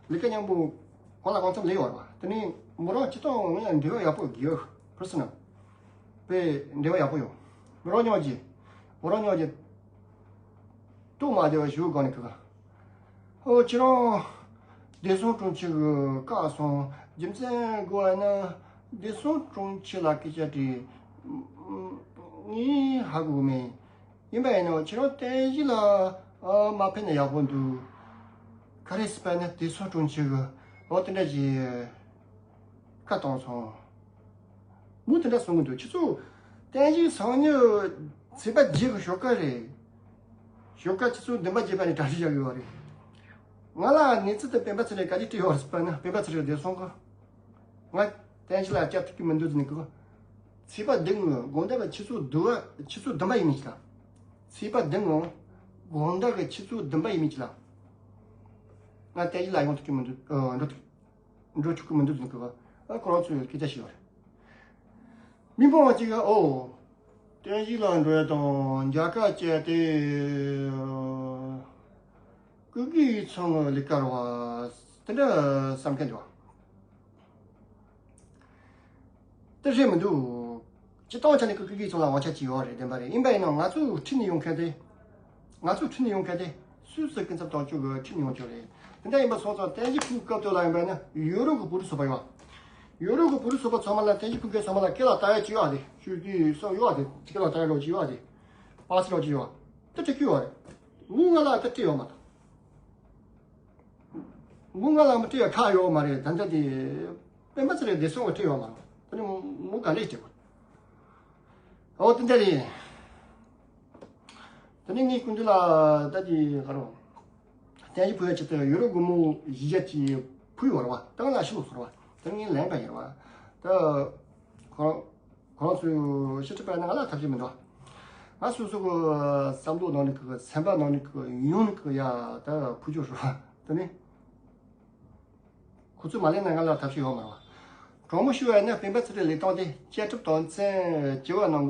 ལས་ཀ་མཉམ་པོ་གང་ལ་གང་འཚམ་ལས་ཡོད་རེད་བ། དེ་ནས་མོ་རང་སྤྱི་བཏང་ངོས་ནས་འབྲེལ་བ་ཡག་པོ་ཡོད། པར་སོ་ནལ་དཔེ་འབྲེལ་བ་ཡག་པོ་ཡོད། མོ་རང་ཉོག་གི་མོ་རང་ཉོག་གི་ཏོག་མ་བདེ་བ་ཞུ་གང་ནས་གི། ཨོ་ཁྱེད་རང་བདེ་སྲུང་དྲུང་ཆེ་གི་བཀའ་སོང་རྒྱུ་མཚན་དགོས་ན་བདེ་སྲུང་དྲུང་ཆེ་ལ་སྐད་ཆ་དྲིས། ངས་ཧ་གོ་མེད། ཡིན་པ་ཡིན་ནོ་ཁྱེད་རང་བསྟན་བཞི་ལ་ཨ་མ་ཕེབས་ན་ཡག་པོ་འདུག་ག་རེ་ཟེར་པ་ན་བདེ་སྲུང་དྲུང་ཆེ་གི་ཨོ་དེ་འདྲ་ཞིག་བཀའ་བཏང་སོང་། མོ་དེ་འདྲ་གསུང་གི་འདུག་ཁྱེད་ཚོ་བསྟན་བཞི་སང་ཉིན་ཚེས་པ་བརྒྱད་གི་ཞོགས་ཀ་རེད། ཞོགས་ཀ་ཆུ་ཚོད་བདུན་པ་བརྒྱད་པ་ནས་གྲ་སྒྲིག་བྱ་གི་ཡོད་རེད། ང་ལ་གནས་ཚུལ་དེ་སྤེན་པ་ཚེ་རིང་ག་རེ་སྤྲད་ཡོད་རེད་ཟེར་པ་ན་སྤེན་པ་ཚེ་རིང་བདེ་སྲུང་གི། ང་བསྟན་བཞི་ལ་སྐྱབས་ཐུབ་ཀྱི་མི་འདུག་ཟེར་ནས་གི། ཚེས་པ་བདུན་ངོ་དགོང་དག་གི་ཆུ་ཚོད་བདུན་པ་ཆུ་ཚོད་བདུན་པ་ཡིན་མིན་ཅི་ལ། ཚེས་པ་བདུན་ངོ་དགོང་དག་གི་ཆུ་ཚོད་བདུན་པ་ཡིན་མིན་ཅི་ལ། ང་བསྟན་བཞི་ལ་ཡོང་ཐུབ་ཀྱི་མི་འདུག་ཨ། འགྲོ་ཐུབ་འགྲོ་ཆོག་གི་མི་འདུག་ཟེར་ནས་གི། ཨ། ཁོ་རང་ཚོས་སྐད་ཆ་བཤད་པ་རེད། མི་མང་གཅིག་གིས་ཨོ། བསྟན་བཞི་ལ་འགྲོ་ཡ་དང་མཇལ་ཁ་བཅར་ཏེ། སྐུ་སྒེར་ཚང་གི་ལས་ཀ་རེད་བ། དེ་འདྲ་བསམ་མཁན་འདུག་བ། དེ་རེད་མི་འདུག་སྤྱི་བཏང་ཆ་ནས་སྐུ་སྒེར་ཚང་ལ་དབང་ཆ་ཅིག་ཡོད་རེད། བདེན་པ་རེད། ཡིན་པ་ཡིན་ནའང་ང་ཚོའི་འཁྲིས་ནས་ཡོང་མཁན་དེ། ང་ཚོའི་འཁྲིས་ནས་ཡོང་མཁན་དེ། སུད་སི་སྐུ་ཚབ་དོན་གཅོད་ཀྱི་འཁྲིས་ནས་ཡོང་རྒྱུ་རེད། དེ་འདྲ་ཡིན་པ་སོང་ཙང་བསྟན་བཞི་ཕུལ་སྐབས་དེ་ལ་ཡིན་པ་ཡིན་ན་ཡུ་རོབ་ཀྱི་བོད་རིགས་ཚོགས་པ་ཡོད། ཡུ་རོབ་ཀྱི་བོད་རིགས་ཚོགས་པ་ཚང་མ་ལ་བསྟན་བཞི་ཕུལ་མཁན་ཚང་མ་ལ་སྐེ་ལ་བཏགས་ཡ་ཅིག་ཡོད་ཨ་དེ། ཤུགས་ཀྱིས་སོགས་ཡོད་ཨ་དེ། སྐེ་ལ་བཏགས་ཡ་རོགས་ཅིག་ཡོད་ཨ་དེ། པ་སེ་རོགས་ཅིག་ཡོད། དེ་སྤྲད་རྒྱུ་ཡོད་རེད། མོ་ང་ལ་དེ་སྤྲད་ཡོད་མ་རེད། མོ་ང་ལ་མི་སྤྲད་ཡ་ཁག་ཡོད་མ་རེད། ད་ལྟ་དེ་སྤེན་པ་ཚེ་རིང་བདེ་སྲུང་གིས་སྤྲད་ཡོད་མ་རེད། དེ་ནི་མོ་ག་འདྲས་སྤྲད་དགོས། ཨོ་དེ་འདྲ་རེད། དེ་ནས་ངས་སྐུ་མདུན་ལ་ད་ཅི་ག་རེ། བསྟན་བཞི་ཕུལ་བའི་ཆེད་དུ་ཡུ་རོབ་སྒོར་མོ་བཞི་བརྒྱ་ཅིག་ཕུལ་ཡོད་རེད་བ། ད་ང་ལ་ཞུ་ཟེར་བ། ད་ངས་ལེན་པ་ཡིན་རེད་བ། ད་ཁོ་ཁོ་རང་ཚོས་ཕྱི་དྲིལ་པ་ནི་ང་ལ་ཐབས་ཤེས་མི་འདུག་ང་སོ་སོ་གི་བསམ་བློ་ནང་ནས་གི་སེམས་པ་ནང་ནས་གི་ཡོང་ནས་གི་ཡ་ད་ཕུལ་རྒྱུ་རེད་བ། ད་ནི། ཁོ་ཚོས་མ་ལེན་ན་ང་ལ་ཐབས་ཤེས་ཡོད་མ་རེད་བ། དྲང་མོ་ཞུ་བ་ཡིན་ན་སྤེན་པ་ཚེ་རིང་ལས་སྟངས་དེ་བཅའ་ཁྲིམས་དོན་ཚན་བཅུ་པ་ནང་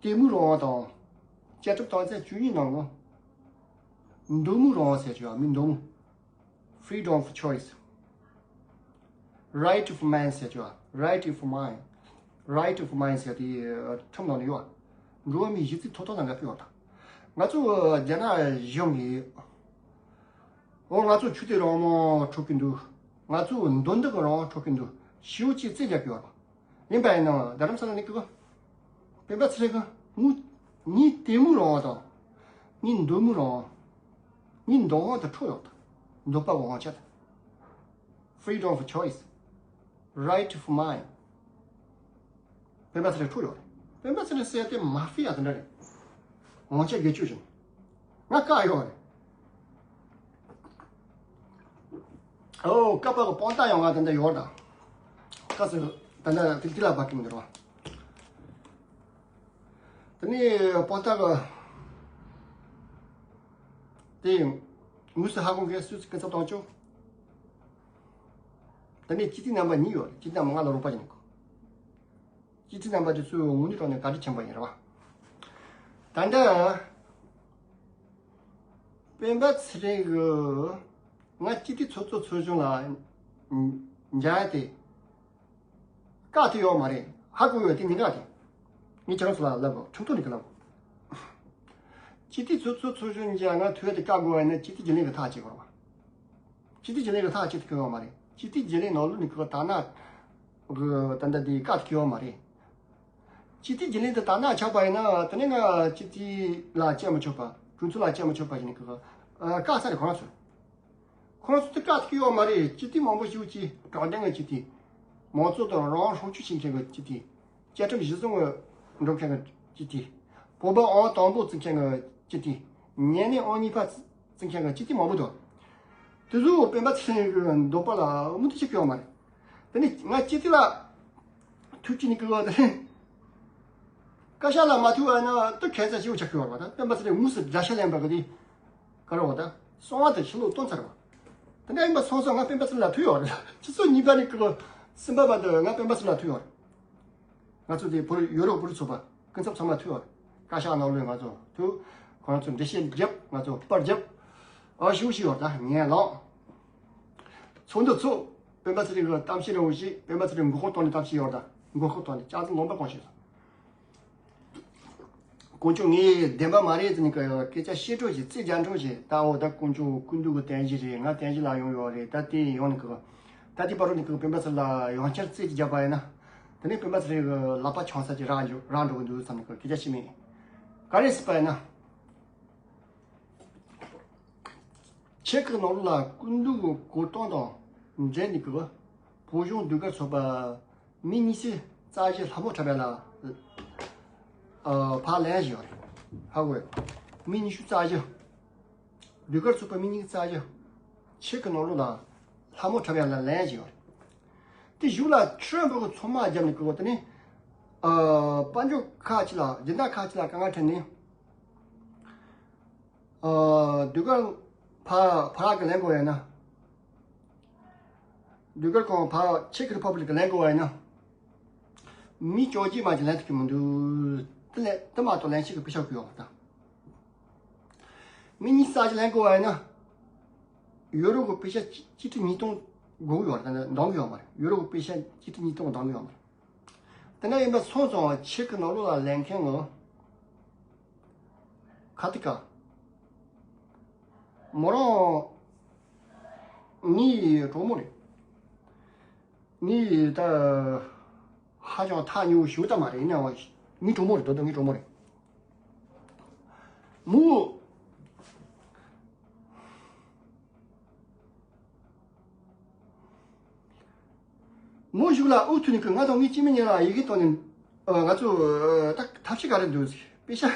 གི་དད་མོས་རང་དབང་དང་། བཅའ་ཁྲིམས་དོན་ཚན་བཅུ་གཉིས་ནང་གི་འདོད་མོས་རང་དབང་ཟེར་གྱི་ཡོད། མིའི་འདོད་མོས། Freedom of choice. Right of mind ཟེར་གྱི་ཡོད། Right of mind. Right of mind ཟེར་དེ་ཁྲིམས་ནང་ནས་ཡོད། འགྲོ་བ་མིའི་གཞི་རྩའི་ཐོབ་ཐང་དང་འགལ་ཕོད་ཡོད་ད། ང་ཚོ་རྒྱ་ནག་གཞུང་གིས། འོ་ང་ཚོ་ཆོས་དད་རང་དབང་འཕྲོག་གི་འདུག་ང་ཚོ་འདོད་འདུན་གྱི་རང་དབང་འཕྲོག་གི་འདུག་ཞེ་པོ་ཅིག་རྩོད་རྒྱག་གི་ཡོད་རེད། ཡིན་པ་ཡིན་ནའང་རྡ་རམ་ས་ལ་ནས་ཀྱི་སྤེན་པ་ཚེ་རིང་གིས་ངའི་དད་མོས་རང་དབང་དང་། ངའི་འདོད་མོས་རང་དབང་། ངའི་འདོད་དབང་དེ་འཕྲོག་ཡོད་ད། འདོད་པ་གི་དབང་ཆ་དེ། Freedom of choice. Right of mind. སྤེན་པ་ཚེ་རིང་འཕྲོག་ཡོད་རེད། སྤེན་པ་ཚེ་རིང་ཟེར་ཡ་དེ་མ་ཧྥི་ཡ་དེ་འདྲ་རེད། དབང་ཆ་སྒེར་གཅོད་བྱུང་། ང་བཀག་ཡོད་རེད། ཨོ་ཀ་པ་གི་དཔང་རྟགས་ཡང་ང་དེ་འདྲ་ཡོད་རེད་ད། ཀ་སི་ད་འདྲ་དེ་དེ་ལ་བབ་ཀྱི་མི་འདུག་ར། དེ་ནས་དཔང་རྟགས་གི་དེ། དངོས་སུ་ཧ་གོ་མཁན་སུས་སྐུ་ཚབ་བཏང་ཆོག་ད་ནས་སྤྱི་འཐུས་རྣམ་པ་གཉིས་ཡོད་རེད། སྤྱི་འཐུས་རྣམ་པ་ང་ལ་རོགས་པ་བྱེད་ནི་གོ་སྤྱི་འཐུས་རྣམ་པ་དེ་ཚོས་དངོས་གནས་དྲང་གནས་བཀའ་དྲིན་ཆེན་པོ་ཡིན་རེད་བ། ད་ལྟ་སྤེན་པ་ཚེ་རིང་གི་ང་སྤྱི་འཐུས་ཚོགས་གཙོ་ཚོགས་གཞོན་ལ་མཇལ་ཡ་དེ་བཀག་ཐུབ་ཡོད་མ་རེད། ཧ་གོ་ཡོད་དེ་མི་འགའ་དེ་ངས་ཁྱེད་རང་ཚོ་ལ་ལབ་དགོས། ཁྲིམས་ཐོག་ནས་ཀྱི་ལབ་དགོས། སྤྱི་འཐུས་ཚོགས་གཙོ་ཚོགས་གཞོན་མཇལ་ང་ཐུབ་ཡ་དེ་བཀག་དགོས་པ་ཡིན་ན་སྤྱི་འཐུས་རྒྱུན་ལས་ཀྱི་ཐག་བཅད་དགོས་རེད་བ། སྤྱི་འཐུས་རྒྱུན་ལས་ཀྱི་ཐག་བཅད་ཐུབ་ཀྱི་ཡོད་མ་རེད། སྤྱི་འཐུས་རྒྱུན་ལས་ནང་ལོགས་ནས་ཁོ་དག་ན་གི་ད་ལྟ་དེ་བཀག་ཐུབ་ཀྱི་ཡོད་མ་རེད། སྤྱི་འཐུས་རྒྱུན་ལས་དེ་དག་ན་ཆགས་པ་ཡིན་ན་དེ་ནས་ང་སྤྱི་འཐུས་ལ་བཅད་མི་ཆོག་པ། གྲོས་ཚོགས་ལ་བཅད་མི་ཆོག་པ་ཞིག་ནས་གི་བཀག་ས་རེད་ཁོ་རང་ཚོ། ཁོ་རང་ཚོ་དེ་བཀག་ཐུབ་ཀྱི་ཡོད་མ་རེད། སྤྱི་འཐུས་མང་པོ་ཞིག་གིས་དྲང་བདེན་གྱི་སྤྱི་འཐུས། མང་གཙོ་དང་རང་དབང་སྲུང་སྐྱོབ་བྱེད་མཁན་གྱི་སྤྱི་འཐུས། བཅའ་ཁྲིམས་གཞི་བཟུང་གི་འགྲོ་མཁན་གྱི་སྤྱི་འཐུས། བོད་པ་ཨང་དང་པོ་བརྩི་མཁན་གྱི་སྤྱི་འཐུས། ཉེ་གནས་ཨང་གཉིས་པ་བརྩི་མཁན་གྱི་སྤྱི་འཐུས་མང་པོ་འདུག་དེ་ཚོ་སྤེན་པ་ཚེ་རིང་གི་འདོད་པ་ལ་མུ་མཐུད་བྱེད་ཀྱི་ཡོད་མ་རེད། དེ་ནི་ང་སྤྱི་འཐུས་ལ་ཐུག་ཅི་ནི་གི་བ་དེ་ནི་བཀའ་ཤག་ལ་མ་ཐུག་པ་ན་ཏུ་ཁ་ཚ་ཞིག་ཆགས་ཀྱི་ཡོད་རེད་བ། ད་སྤེན་པ་ཚེ་རིང་དངོས་སུ་དགྲ་ཤ་ལེན་པ་གི་དེ་ག་རེ་བ། ད་སོང་བ་དང་ཕྱི་ལོགས་སྟོན་ཚར་བ། དེ་འདྲ་ཡིན་པ་སོང་སོང་ང་སྤེན་པ་ཚེ་རིང་ལ་ཐུག་ཡོད་རེད། ཆུ་ཚོད་གཉིས་པ་ནི་ཀི་ལོ་སུམ་པ་བར་དུ་ང་སྤེན་པ་ཚེ་རིང་ལ་ཐུག་ཡོད་རེད། ང་ཚོ་དེ་བོད་ཡུ་རོབ་བོད་རིགས་ཚོགས་པ་སྐུ་ཚབ་ཚང་མ་ཐུག་ཡོད་རེད། བཀའ་ཤག་ནང་ལོགས་ང་ཚོ་ཐུག་ཁོ་རང་ཚོ་འགྲེལ་བཤད་རྒྱབ། ང་ཚོ་པར་རྒྱབ། ཨ་ཞུ་ཞུ་ཡོད་རེད། ད་ངས་ལོག་ཚོགས་འདུ་ཚོགས། སྤེན་པ་ཚེ་རིང་གི་གཏམ་བཤད་རིང་བོ་ཞིག་སྤེན་པ་ཚེ་རིང་མགོ་སྐོར་གཏོང་ནས་གཏམ་བཤད་ཡོད་རེད། ད་མགོ་སྐོར་གཏོང་ནས་ལྕགས་ཟམ་ལུང་པ་གང་བཤད་སོང་། དཀོན་མཆོག་ངའི་བདེན་པ་མ་རེད་ཟེར་ནས་སྐད་ཆ་བཤད་འགྲོ་ཞིག་རྩིས་རྒྱག་འགྲོ་ཞིག་ད་འོ་ད་དཀོན་མཆོག་ཀུན་འདུས་ཀྱི་རྟེན་གཞི་རེད། ང་རྟེན་གཞི་ལ་ཡོང་ཡོད་རེད། ད་དེ་ཡོང་ནས་ཀི་ད་དེ་བར་དུ་ནས་ཀི་སྤེན་པ་ཚེ་རིང་ལ་ཡང་བསྐྱར་རྩིས་ཅིག་རྒྱག་པ་ཡིན་ན། དེ་ནས་སྤེན་པ་ཚེ་རིང་གི་ལག་པ་ཆང་ས་ཅིག་རག་འགྲོ་རག་འགྲོ་གི་འདུག་བསམ་ནས་ཀི་སྐད་ཆ་བཤད་མེད། ག་རེ་ཟེར་པ་ཡིན་ན། ཆེ་ཁག་ནང་ལོགས་ལ་སྐུ་མདུན་གྱི་གོ་སྟངས་དང་འབྲེལ་ནས་ཀྱི་བོད་གཞུང་ཟློས་གར་ཚོགས་པ་མི་ཉི་ཤུ་རྩ་བཞི་ལྷ་མོ་འཁྲབ་ཡ་ལ་ཨ་ཕར་ལན་ཞིག་ཡོད་རེད། ཧ་གོ་ཡོད། མི་ཉི་ཤུ་རྩ་བཞི། ཟློས་གར་ཚོགས་པ་མི་ཉི་ཤུ་རྩ་བཞི་ཆེ་ཁག་ནང་ལོགས་ལ་ལྷ་མོ་འཁྲབ་ཡ་ལ་ལན་ཞིག་ཡོད་རེད། དེ་གཞུག་ལ་ཁྲི་རིན་པོ་ཆེ་ཚོགས་མ་བརྒྱབ་ནས་ཀྱི་བོ་དེ་ནི་ཨ་དཔལ་འབྱོར་ཁག་ཅིག་ལ་སྦྱིན་བདག་ཁག་ཅིག་ལ་དཀའ་ངལ་འཕྲད་ནས། ཨ་ཟློས་གར་ཕར་ཕར་གི་ལེན་དགོས་ཡ་ན། ཟློས་གར་ཁང་ཕར་ཆེ་ཁག་རི་ཕབ་ལིག་གི་ལེན་དགོས་ཡ་ན། མི་བཅོ་བརྒྱད་མ་ཅིག་ལེན་ཐུབ་ཀྱི་མི་འདུག་དེ་ལས་དེ་མ་གཏོགས་ལེན་ཤེས་ཀྱི་པེ་ཤ་གི་ཡོད་མ་ད། མི་ཉི་ཤུ་རྩ་བཞི་ལེན་དགོས་ཡ་ན། ཡོ་རོབ་ཀྱི་པེ་ཤ་གཅིག་ཁྲི་ཉིས་སྟོང་དགོས་ཀྱི་ཡོད་རེད། ད་འདང་གི་ཡོད་མ་རེད། ཡོ་རོབ་ཀྱི་པེ་ཤ་གཅིག་ཁྲི་ཉིས་སྟོང་འདང་གི་ཡོད་མ་རེད། དེ་འདྲ་ཡིན་པ་སོང་ཙང་ཆེ་ཁག་ནང་ལོགས་ལ་ལེན་མཁན་ངོ་། ཁ་ཏི་ཀ་མོ་རང་ངའི་གྲོགས་མོ་རེད། ངའི་ད་ཧ་ཅང་ཐག་ཉེ་བོ་ཞུ་ད་མ་རེད། ཡིན་ནའང་ངའི་གྲོགས་མོ་རེད། ད་ད་ངའི་གྲོགས་མོ་རེད། མོ། མོ་གཞུག་ལ་ཨུ་ཐུ་ནི་ཀི་ང་དང་ངའི་སྐྱེ་དམན་གཉིས་ལ་ཡི་གེ་བཏང་ནས་ཨ་ང་ཚོ་ཨ་ད་ཐབས་ཤེས་ག་རེ་འདུག་ཟེར། པེ་ཤ་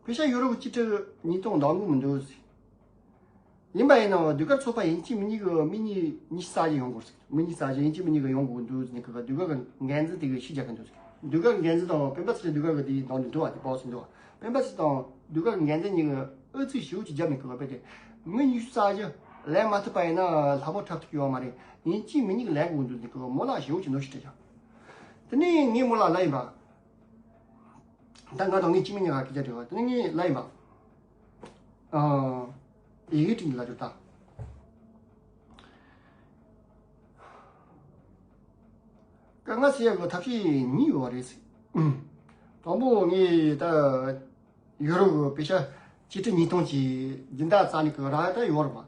པེ་ཤ་ཡོ་རོབ་གཅིག་ཁྲི་ཉིས་སྟོང་འདང་གི་མི་འདུག་ཟེར། ཡིན་པ་ཡིན་ནའང་ཟློས་གར་ཚོགས་པ་ཡིན་གཅིག་མིན་གཉིས་ཀྱི་མི་གཉིས་ཉི་ཤུ་རྩ་བཞི་ཡོང་དགོས་ཟེར། མི་ཉི་ཤུ་རྩ་བཞི་ཡིན་གཅིག་མིན་གཉིས་ཀྱི་ཡོང་དགོས་འདུག་ཟེར་ནས་ཀི་ཟློས་གར་གྱི་འགན་འཛིན་དེ་གི་ཤི་རྒྱག་གི་འདུག་ཟེར། ཟློས་གར་གྱི་འགན་འཛིན་དང་སྤེན་པ་ཚེ་རིང་ཟློས་གར་གྱི་དེའི་ནང་ནས་འདུག་བ། དེ་བོགས་སུ་འདུག་བ། སྤེན་པ་ཚེ་དང་ཟློས་གར་གྱི་འགན་འཛིན་གཉིས་ཀྱི་ཨུ་ཚུགས་ཞེ་པོ་ཅིག་བརྒྱབ་ནས་ཀི་བ་དཔེ་དེ་མི་ཉི་ཤུ་རྩ་བཞི་ལེན་མ་ཐུབ་པ་ཡིན་ན་ལྷ་མོ་འཁྲབ་ཐུབ་ཀྱི་ཡོད་མ་རེད། ཡིན་གཅིག་མིན་གཉིས་ཀྱི་ལེན་དགོས་འདུག་ཟེར་ནས་ཀི་མོ་ལ་ཞེ་པོ་ཅིག་གནོན་ཤུགས་སྤྲད་ཀྱང་། དེ་ནས་ངས་མོ་ལ་ལབ་ཡིན་པ། ད་ང་དང་ངའི་སྐྱེ་དམན་གཉིས་ཀ་སྐད་ཆ་དྲིས་པ། དེ་ནས་ངས་ལབ་ཡིན་པ། ཨ། ཡི་གེ་བྲིས་ནས་ལབ་རྒྱུ་ད། དཀའ་ངལ་སེལ་ཡག་གི་ཐབས་ཤེས་གཉིས་ཡོད་རེད་ཟེར། དང་པོ་ངས་ད་ཡོ་རོབ་གི་པེ་ཤ་གཅིག་ཁྲི་ཉིས་སྟོང་གི་སྦྱིན་བདག་རྩ་ནས་གི་རག་ཡ་ད་ཡོད་རེད་པ།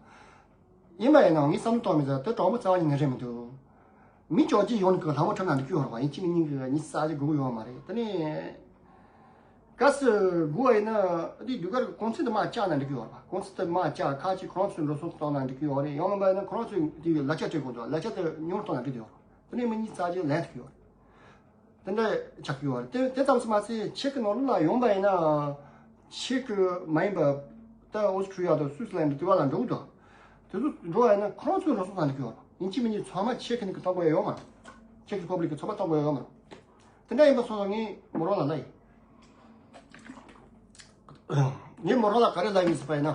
ཡིན་པ་ཡིན་ནའང་ངས་བསམ་བློ་གཏོང་མི་ཚར། དེ་གྲོགས་མོ་རྩ་བ་ཉིད་ནས་རེད་མི་འདུག་མི་བཅོ་བརྒྱད་ཡོང་གི་ལྷ་མོ་འཁྲབ་ན་འགྲིག་གི་ཡོད་རེད་པ། ཡིན་གཅིག་མིན་གཉིས་ཀྱི་ཉི་ཤུ་རྩ་བཞི་དགོས་ཀྱི་ཡོད་མ་རེད། དེ་ནས་གལ་སྲིད་དགོས་པ་ཡིན་ན་དེ་ཟློས་གར་གྱི་གུང་ཚིགས་དེ་མར་བཅག་ན་འགྲིག་གི་ཡོད་རེད་པ། གུང་ཚིགས་དེ་མར་བཅག་ཁ་ཅིག་ཁོ་རང་ཚོའི་འགྲོ་སོང་གཏོང་ན་འགྲིག་གི་ཡོད་རེད། ཡང་མིན་པ་ཡིན་ན་ཁོ་རང་ཚོས་དེ་ལག་ཆ་སྤྲད་དགོས་འདུག་ལག་ཆ་དེ་ཉུང་རུ་གཏོང་ན་འགྲིག་གི་ཡོད་རེད། དེ་ནས་མི་ཉི་ཤུ་རྩ་བཞི་ལེན་ཐུབ་ཀྱི་ཡོད་རེད། དེ་འདྲ་ཆགས་ཀྱི་ཡོད་རེད། དེ་དེ་ཙམ་ཞིག་མ་ཚད་ཆེ་ཁག་ནང་ལོགས་ལ་ཡོང་པ་ཡིན་ན། ཆེ་ཁག་མ་ཡིན་པ་ད་ཨོ་སི་ཁྲུ་ལི་ཡ་དང་སུད་སི་ལན་དང་དེ་བ་ལ་འགྲོ་གི་འདུག་དེ་ཚོ་འགྲོ་བ་ཡིན་ན་ཁོ་རང་ཚོའི་རང་སྲོག་ཐང་ནས་ཀྱི་ཡོད་རེད། ཡིན་གཅིག་མིན་གཉིས་ཚང་མ་ཆེ་ཁག་ནས་ཀྱི་གཏོང་དགོས་ཡ་ཡོད་མ་རེད། ཆེ་ཁག་རི་ཕབ་ལིག་གི་ཚོགས་པ་གཏོང་དགོས་ཡ་ཡོད་མ་རེད། དེ་འདྲ་ཡིན་པ་སོང་ཙང་ངས་མོ་རང་ལ་ལབ་ཡིན། ངས་མོ་རང་ལ་ག་རེ་ལབ་ཡིན་ཟེར་པ་ཡིན་ན།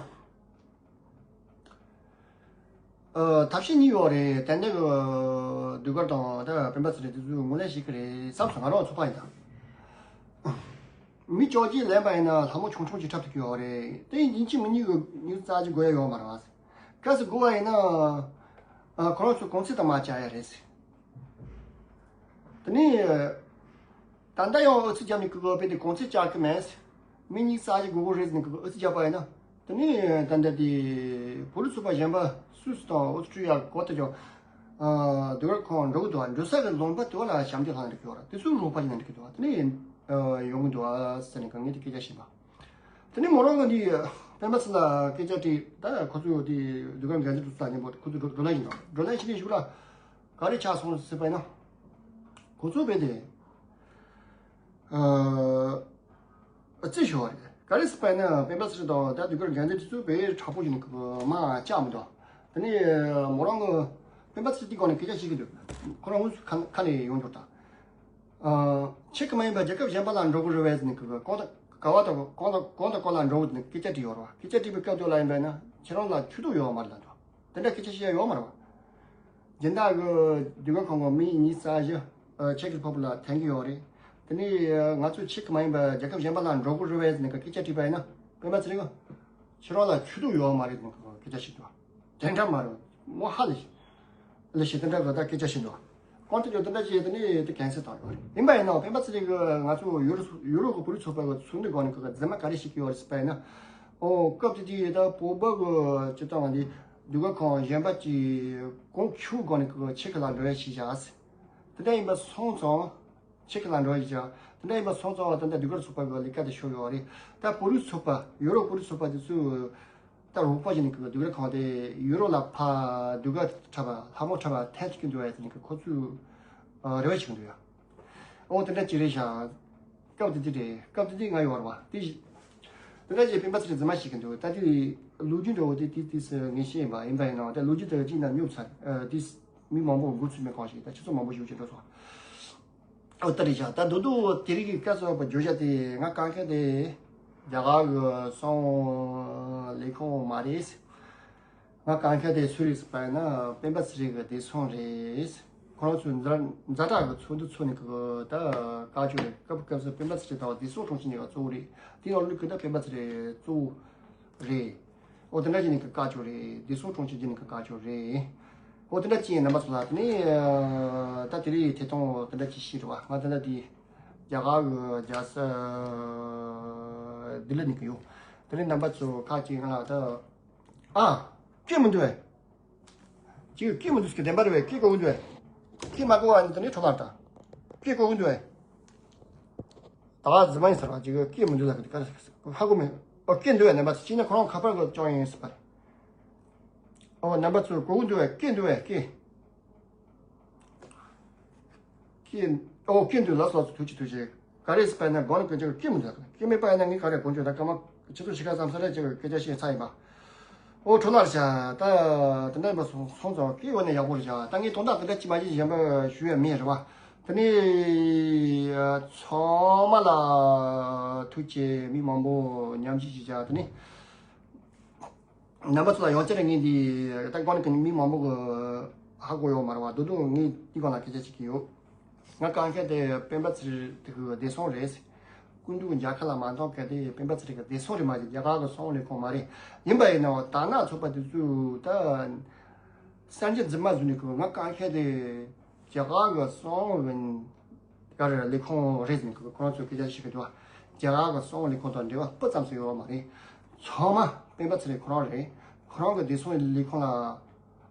ཨ། ཐབས་ཤེས་གཉིས་ཡོད་རེད། ཏན་ཏན་གྱི་ཟློས་གར་དང་ད་སྤེན་པ་ཚེ་རིང་དེ་ཚོ་ངོས་ལེན་བྱེད་ཀྱི་རེད་བསམ་སོང་། ང་རང་ཚོགས་པ་ཡིན་ད། མི་བཅོ་བརྒྱད་ལེན་པ་ཡིན་ན་ལྷ་མོ་ཆུང་ཆུང་ཅིག་འཁྲབ་ཐུབ་ཀྱི་ཡོད་རེད། དེ་ཡིན་གཅིག་མིན་གཉིས་ཀྱི་ཉིན་རྩ་གཅིག་དགོས་ཡ་ཡོད་མ་རེད་བ། སྐབས་སུ་དགོས་པ་ཡིན་ན། ཨ། ཁོ་རང་ཚོ་གུང་ཚིགས་དང་མ་བཅར་ཡ་རེད། དེ་ནས། ད་ལྟ་ཡང་ཨུ་ཚུགས་རྒྱབ་ནས་ཁོ་གི་དཔེ་དེ་གུང་ཚིགས་བཅར་གི་མེད། མི་གཉིས་རྩ་གཅིག་དགོས་དགོས་རེད་ཟེར་ནས་ཁོ་གི་ཨུ་ཚུགས་རྒྱབ་པ་ཡིན་ན། དེ་ནས་ད་ལྟ་དེ་བོད་རིགས་ཚོགས་པ་གཞན་པ་སུས་སུ་དང་ཨུ་ཚུགས་ཡག་གོ་ཐུབ་ཀྱང་། ཨ། ཟློས་གར་ཁང་འགྲོ་གི་འདུག་བ། འགྲོ་ས་གི་ལུང་པ་དེ་བ་ལ་ཞབས་འདེགས་ལྷག་འགྲོ་གི་ཡོད་ར། དེ་ཚོ་རོགས་པ་ཞིག་ན་འགྲོ་གི་འདུག་བ། དེ་ནས། ཨ། ཡོང་གི་འདུག་བ་ཟེར་ནས་ངས་དེ་སྐད་ཆ་བཤད་པ། དེ་ནས་མོ་རང་གི་འདི་སྤེན་པ་ཚེ་ལ་སྐད་ཆ་དྲིས། ད་ཁོ་ཚོ་དེ་ཟློས་གར་འགན་འཛིན་དེ་ཚོ་ལ་མཉམ་པོ་ཁོ་ཚོ་བགྲོ་བགྲོ་གླེང་བྱས་འདུག་བགྲོ་གླེང་བྱས་ནས་གཞུག་ལ་ག་རེ་ཆགས་སོང་ཟེར་བ་ཡིན་ན། ཁོ་ཚོ་དཔེ་དེ། ཨ། རྩིས་ཞུ་བ་རེད། ག་རེ་ཟེར་བ་ཡིན་ན་སྤེན་པ་ཚེ་རིང་དང་ད་ཟློས་གར་འགན་འཛིན་དེ་ཚོ་དཔེ་དྲག་པོ་ཞིག་ནས་མ་བཅག་མི་འདུག་དེ་ནས་མོ་རང་གི་སྤེན་པ་ཚེ་རིང་དེ་སྒང་ནས་སྐད་ཆ་བཤད་ཀྱི་འདུག་ཁོ་རང་དངོས་སུ་ཁ་ཁ་ནས་ཡོང་འདུག་ད། ཨ། ཁྱེད་ཀྱི་མ་ཡིན་པ་རྒྱལ་ཁབ་གཞན་པ་ལ་འགྲོ་དགོས་རེད་བས་ཟེར་ནས་ཁོ་གང་དང་ག་བ་དང་གང་དང་གང་དང་གང་ལ་འགྲོ་དགོས་ཟེར་ནས་སྐད་ཆ་དྲིས་ཡོད་རེད་བ། སྐད་ཆ་དྲིས་པའི་སྐབས་དེ་ལ་ཡིན་པས་ན་ཁྱེད་རང་ལ་ཆོས་དོགས་ཡོད་མ་རེད་ལབ་འདུག་དེ་འདྲ་སྐད་ཆ་བཤད་ཡ་ཡོད་མ་རེད་བ། སྦྱིན་བདག་གི་ཟློས་གར་ཁང་གི་མི་གཉིས་རྩ་བཞི། ཨ། ཆེ་ཁེ་ལི་ཕོབ་ལ་འཐེན་གྱི་ཡོད་རེད། དེ་ནས་ང་ཚོ་ཁྱེད་ཀྱི་མ་ཡིན་པ་རྒྱལ་ཁབ་གཞན་པ་ལ་འགྲོ་དགོས་རེད་བས་ཟེར་ནས་སྐད་ཆ་དྲིས་པ་ཡིན་ན་སྤེན་པ་ཚེ་རིང་གིས་ཁྱེད་རང་ལ་ཆོས་དོགས་ཡོད་མ་རེད་ཟེར་ནས་སྐད་ཆ་བཤད་འདུག་དེ་འདྲ་མ་རེད། མོ་ཧ་ལས་ཤིག་ལས་ཤིག་དེ་འདྲ་གི་ད་སྐད་ཆ་བཤད་འདུག་གང་ལྟར་ཀྱང་དེ་འདྲ་བྱས་དེ་ནས་དེ་གན་སེལ་བཏང་ཡོད་རེད། ཡིན་པ་ཡིན་ནའང་སྤེན་པ་ཚེ་རིང་གིས་ང་ཚོ་ཡུ་རོ་ཡུ་རོ་གི་བོད་རིགས་ཚོགས་པ་གི་ཚོགས་འདུའི་སྒང་ནས་ཁོ་གི་རྫུན་མ་ག་རེ་བཤད་ཀྱི་ཡོད་རེད་ཟེར་བ་ཡིན་ན། ཨོ། སྐབས་དེ་དུས་ད་བོད་པ་གི་སྤྱིར་བཏང་བ་འདི་ཟློས་གར་ཁང་གཞན་པ་གྱིས་གོང་ཆུང་སྒང་ནས་ཁོ་གི་ཆེ་ཁེ་ལ་འགྲོ་ཡ་བྱས་བཞག་ཟེར། དེ་འདྲ་ཡིན་པ་སོང་ཙང་། ཆེ་ཁེ་ལ་འགྲོ་ཡ་བྱས་བཞག་དེ་འདྲ་ཡིན་པ་སོང་ཙང་ད་ལྟ་ཟློས་གར་ཚོགས་པ་གི་ལས་ཀ་དེ་ཤོར་ཡོད་རེད། ད་བོད་རིགས་ཚོགས་པ་ཡུ་རོ་བོད་རིགས་ཚོགས་པ་དེ་ཚོས། ད་རོགས་པ་བྱས་ནས་ཁོ་གི་ཟློས་གར་ཁང་དེ་ཡུ་རོ་ལ་ཕར་ཟློས་གར་འཁྲབ་པ་ལྷ་མོ་འཁྲབ་པ་འཐེན་ཐུབ་ཀྱི་འདུག་ཨེ་ཟེར་ནས་ཁོ་ཚོས་རེ་བ་བྱེད་ཀྱི་འདུག་ཡ། ཨོ་དེ་འདྲ་ཅིག་རེད་ཤག་སྐབས་དེ་དུས་རེད། སྐབས་དེ་དུས་ང་ཡོད་རེད་བ། དེ་དེ་འདྲ་ཅིག་སྤེན་པ་ཚེ་རིང་རྫུན་མ་བཤད་ཀྱི་འདུག་ད་དེ་ལོ་རྒྱུས་འདྲ་བོ་དེ་དེ་དུས་སུ་ངས་བཤད་ཡིན་པ་ཡིན་པ་ཡིན་ནའང་ད་ལོ་རྒྱུས་དེ་གཅིག་ན་ཉོབ་ཚར། དེ་མི་མང་པོ་འགོ་ཚུགས་མེད་གང་ཞིག་ད་ཆུ་ཚོད་མང་པོ་ཞིག་ཅིག་འགྲོ་སོང་། ཨོ་ད་རེད་བཞག་ད་རྡོག་རྡོག་དེ་རིང་གི་སྐབས་སུ་བརྗོད་བྱ་དེ་ང་གང་མཁན་དེ་རྒྱ་གར་གི་གསང་བའི་ལས་ཁུངས་མ་རེད། ང་གང་མཁན་དེ་སུ་རེད་ཟེར་བ་ཡིན་ན་སྤེན་པ་ཚེ་རིང་གི་བདེ་སྲུང་རེད། ཁོ་རང་ཚོས་ཛ་ཛ་དྲག་གི་ཚོགས་འདུ་ཚོགས་ནས་གི་ད་བཀའ་ཆོས་རེད། སྐབས་སྐབས་སུ་སྤེན་པ་ཚེ་རིང་དང་བདེ་སྲུང་དྲུང་ཆེ་གཉིས་ཀ་གཙོ་བོ་རེད། དེའི་ནང་ལོགས་ཀྱི་ད་སྤེན་པ་ཚེ་རིང་གཙོ་བོ་རེད། ཨོ་དེ་འདྲ་བྱས་ནས་ཀྱི་བཀའ་ཆོས་རེད། བདེ་སྲུང་དྲུང་ཆེ་བྱས་ནས་ཀྱི་བཀའ་ཆོས་རེད། ཨོ་དེ་འདྲ་བྱས་རྣམ་པ་ཚོ་ལ་དེ་ནས་ད་དེ་རིང་ཐད་གཏོང་དེ་འདྲ་བྱས་ཤེས་རེད་བ། ང་དེ་འདྲ་དེ་རྒྱ་གར་གི་རྒྱལ་ས་ལྡི་ལི་ནས་ཀྱི་ཡོད། དེ་ནས་རྣམ་པ་ཚོ་ཁག་ཅིག་ང་ལ་ད་ཨ་སྐད་མི་འདུག་བས། ཅིག་སྐད་མི་འདུག་ཟེར་གི་བདེན་པ་རེད་བས། སྐད་གོ་གི་འདུག་བས། སྐད་མ་གོ་བ་ནི་དེ་ནས་འཕྲོ་བརླག་དང་། སྐད་གོ་གི་འདུག་བས། ད་ག་རྫུན་མ་ཡིན་ཟེར་བ་ཅིག་སྐད་མི་འདུག་ལབ་གི་འདུག་ག་རེ་ཧ་གོ་མེད། ཨོ་སྐད་འདུག་བས། རྣམ་པ་ཚོ་ཅིག་ན་ཁོ་རང་ཁ་པར་གི་ཅོང་ཡིན་ཟེར་བ་རེད། ཨོ་རྣམ་པ་ཚོ་གོ་གི་འདུག་བས། སྐད་འདུག་བས། སྐད། སྐད། ཨོ་སྐད་འདུག་ལགས་སོ། ཐུགས་རྗེ་ཆེ། ག་རེ་ཟེར་བ་ན་སྒོ་ནས་ཀུན་སྤྱོད་སྐད་མི་འདུག་སྐད་མེད་པ་ཡིན་ན་ངས་ག་རེ་དགོངས་བཅོལ་ད་སྐར་མ་ཆུ་ཚོད་ཕྱེད་ཀ་ཙམ་ས་རེ་ཅིག་སྐད་ཆ་བཤད་ཚར་ཡིན་པ། ཨོ་འཕྲོ་བརླག་བྱ་ད་དེ་འདྲ་མ་སོང་སོང་ཙང་སྐད་འོ་ནས་ཡག་པོ་རེད་བྱ། ད་ངས་དོན་དག་དེ་འདྲ་ཅི་མ་ཅི་གཞན་པ་ཞུ་ཡ་མེད་རེད་བ། དེ་ནས་ཚང་མ་ལ་ཐུགས་རྗེ་ཆེ། མི་མང་པོ་མཉམ་ཞུགས་བྱས་བྱ། དེ་ནས། རྣམ་པ་ཚོ་ལ་ཡང་བསྐྱར་ངས་འདི་ད་གོང་ནས་མི་མང་པོ་གི་ཧ་གོ་ཡོད་མ་རེད་བ། རྡོག་རྡོག་ངས་འདི་སྒང་ལ་སྐད་ཆ་བཤད་ཀྱི་ཡོད། ང་གང་མཁན་དེ་སྤེན་པ་ཚེ་རིང་གི་བདེ་སྲུང་རེད། སྐུ་མདུན་རྒྱལ་ཁབ་ལ་མ་གཏོང་མཁན་དེ་སྤེན་པ་ཚེ་རིང་གི་བདེ་སྲུང་རེད་མ་གཏོགས་རྒྱ་གར་གི་གསང་བའི་ལས་ཁུངས་མ་རེད། ཡིན་པ་ཡིན་ནའང་དར་ནག་ཚོགས་པ་དེ་ཚོས་ད་གསར་འགྱུར་རྫུན་མ་བཟོས་ནས་གི་ང་གང་མཁན་དེ། རྒྱ་གར་གི་གསང་བའི་ག་རེ་ལས་ཁུངས་རེད་ཟེར་ནས་ཁོ་ཁོ་རང་ཚོས་སྐད་ཆ་བཤད་ཀྱི་འདུག་རྒྱ་གར་གི་གསང་བའི་ལས་ཁུངས་དང་འབྲེལ་བ་སྤུ་ཙམ་ཞིག་ཡོད་མ་རེད། ཚང་མ་སྤེན་པ་ཚེ་རིང་ཁོ་རང་རེད། ཁོ་རང་གི་བདེ་སྲུང་ལས་ཁུངས་ལ།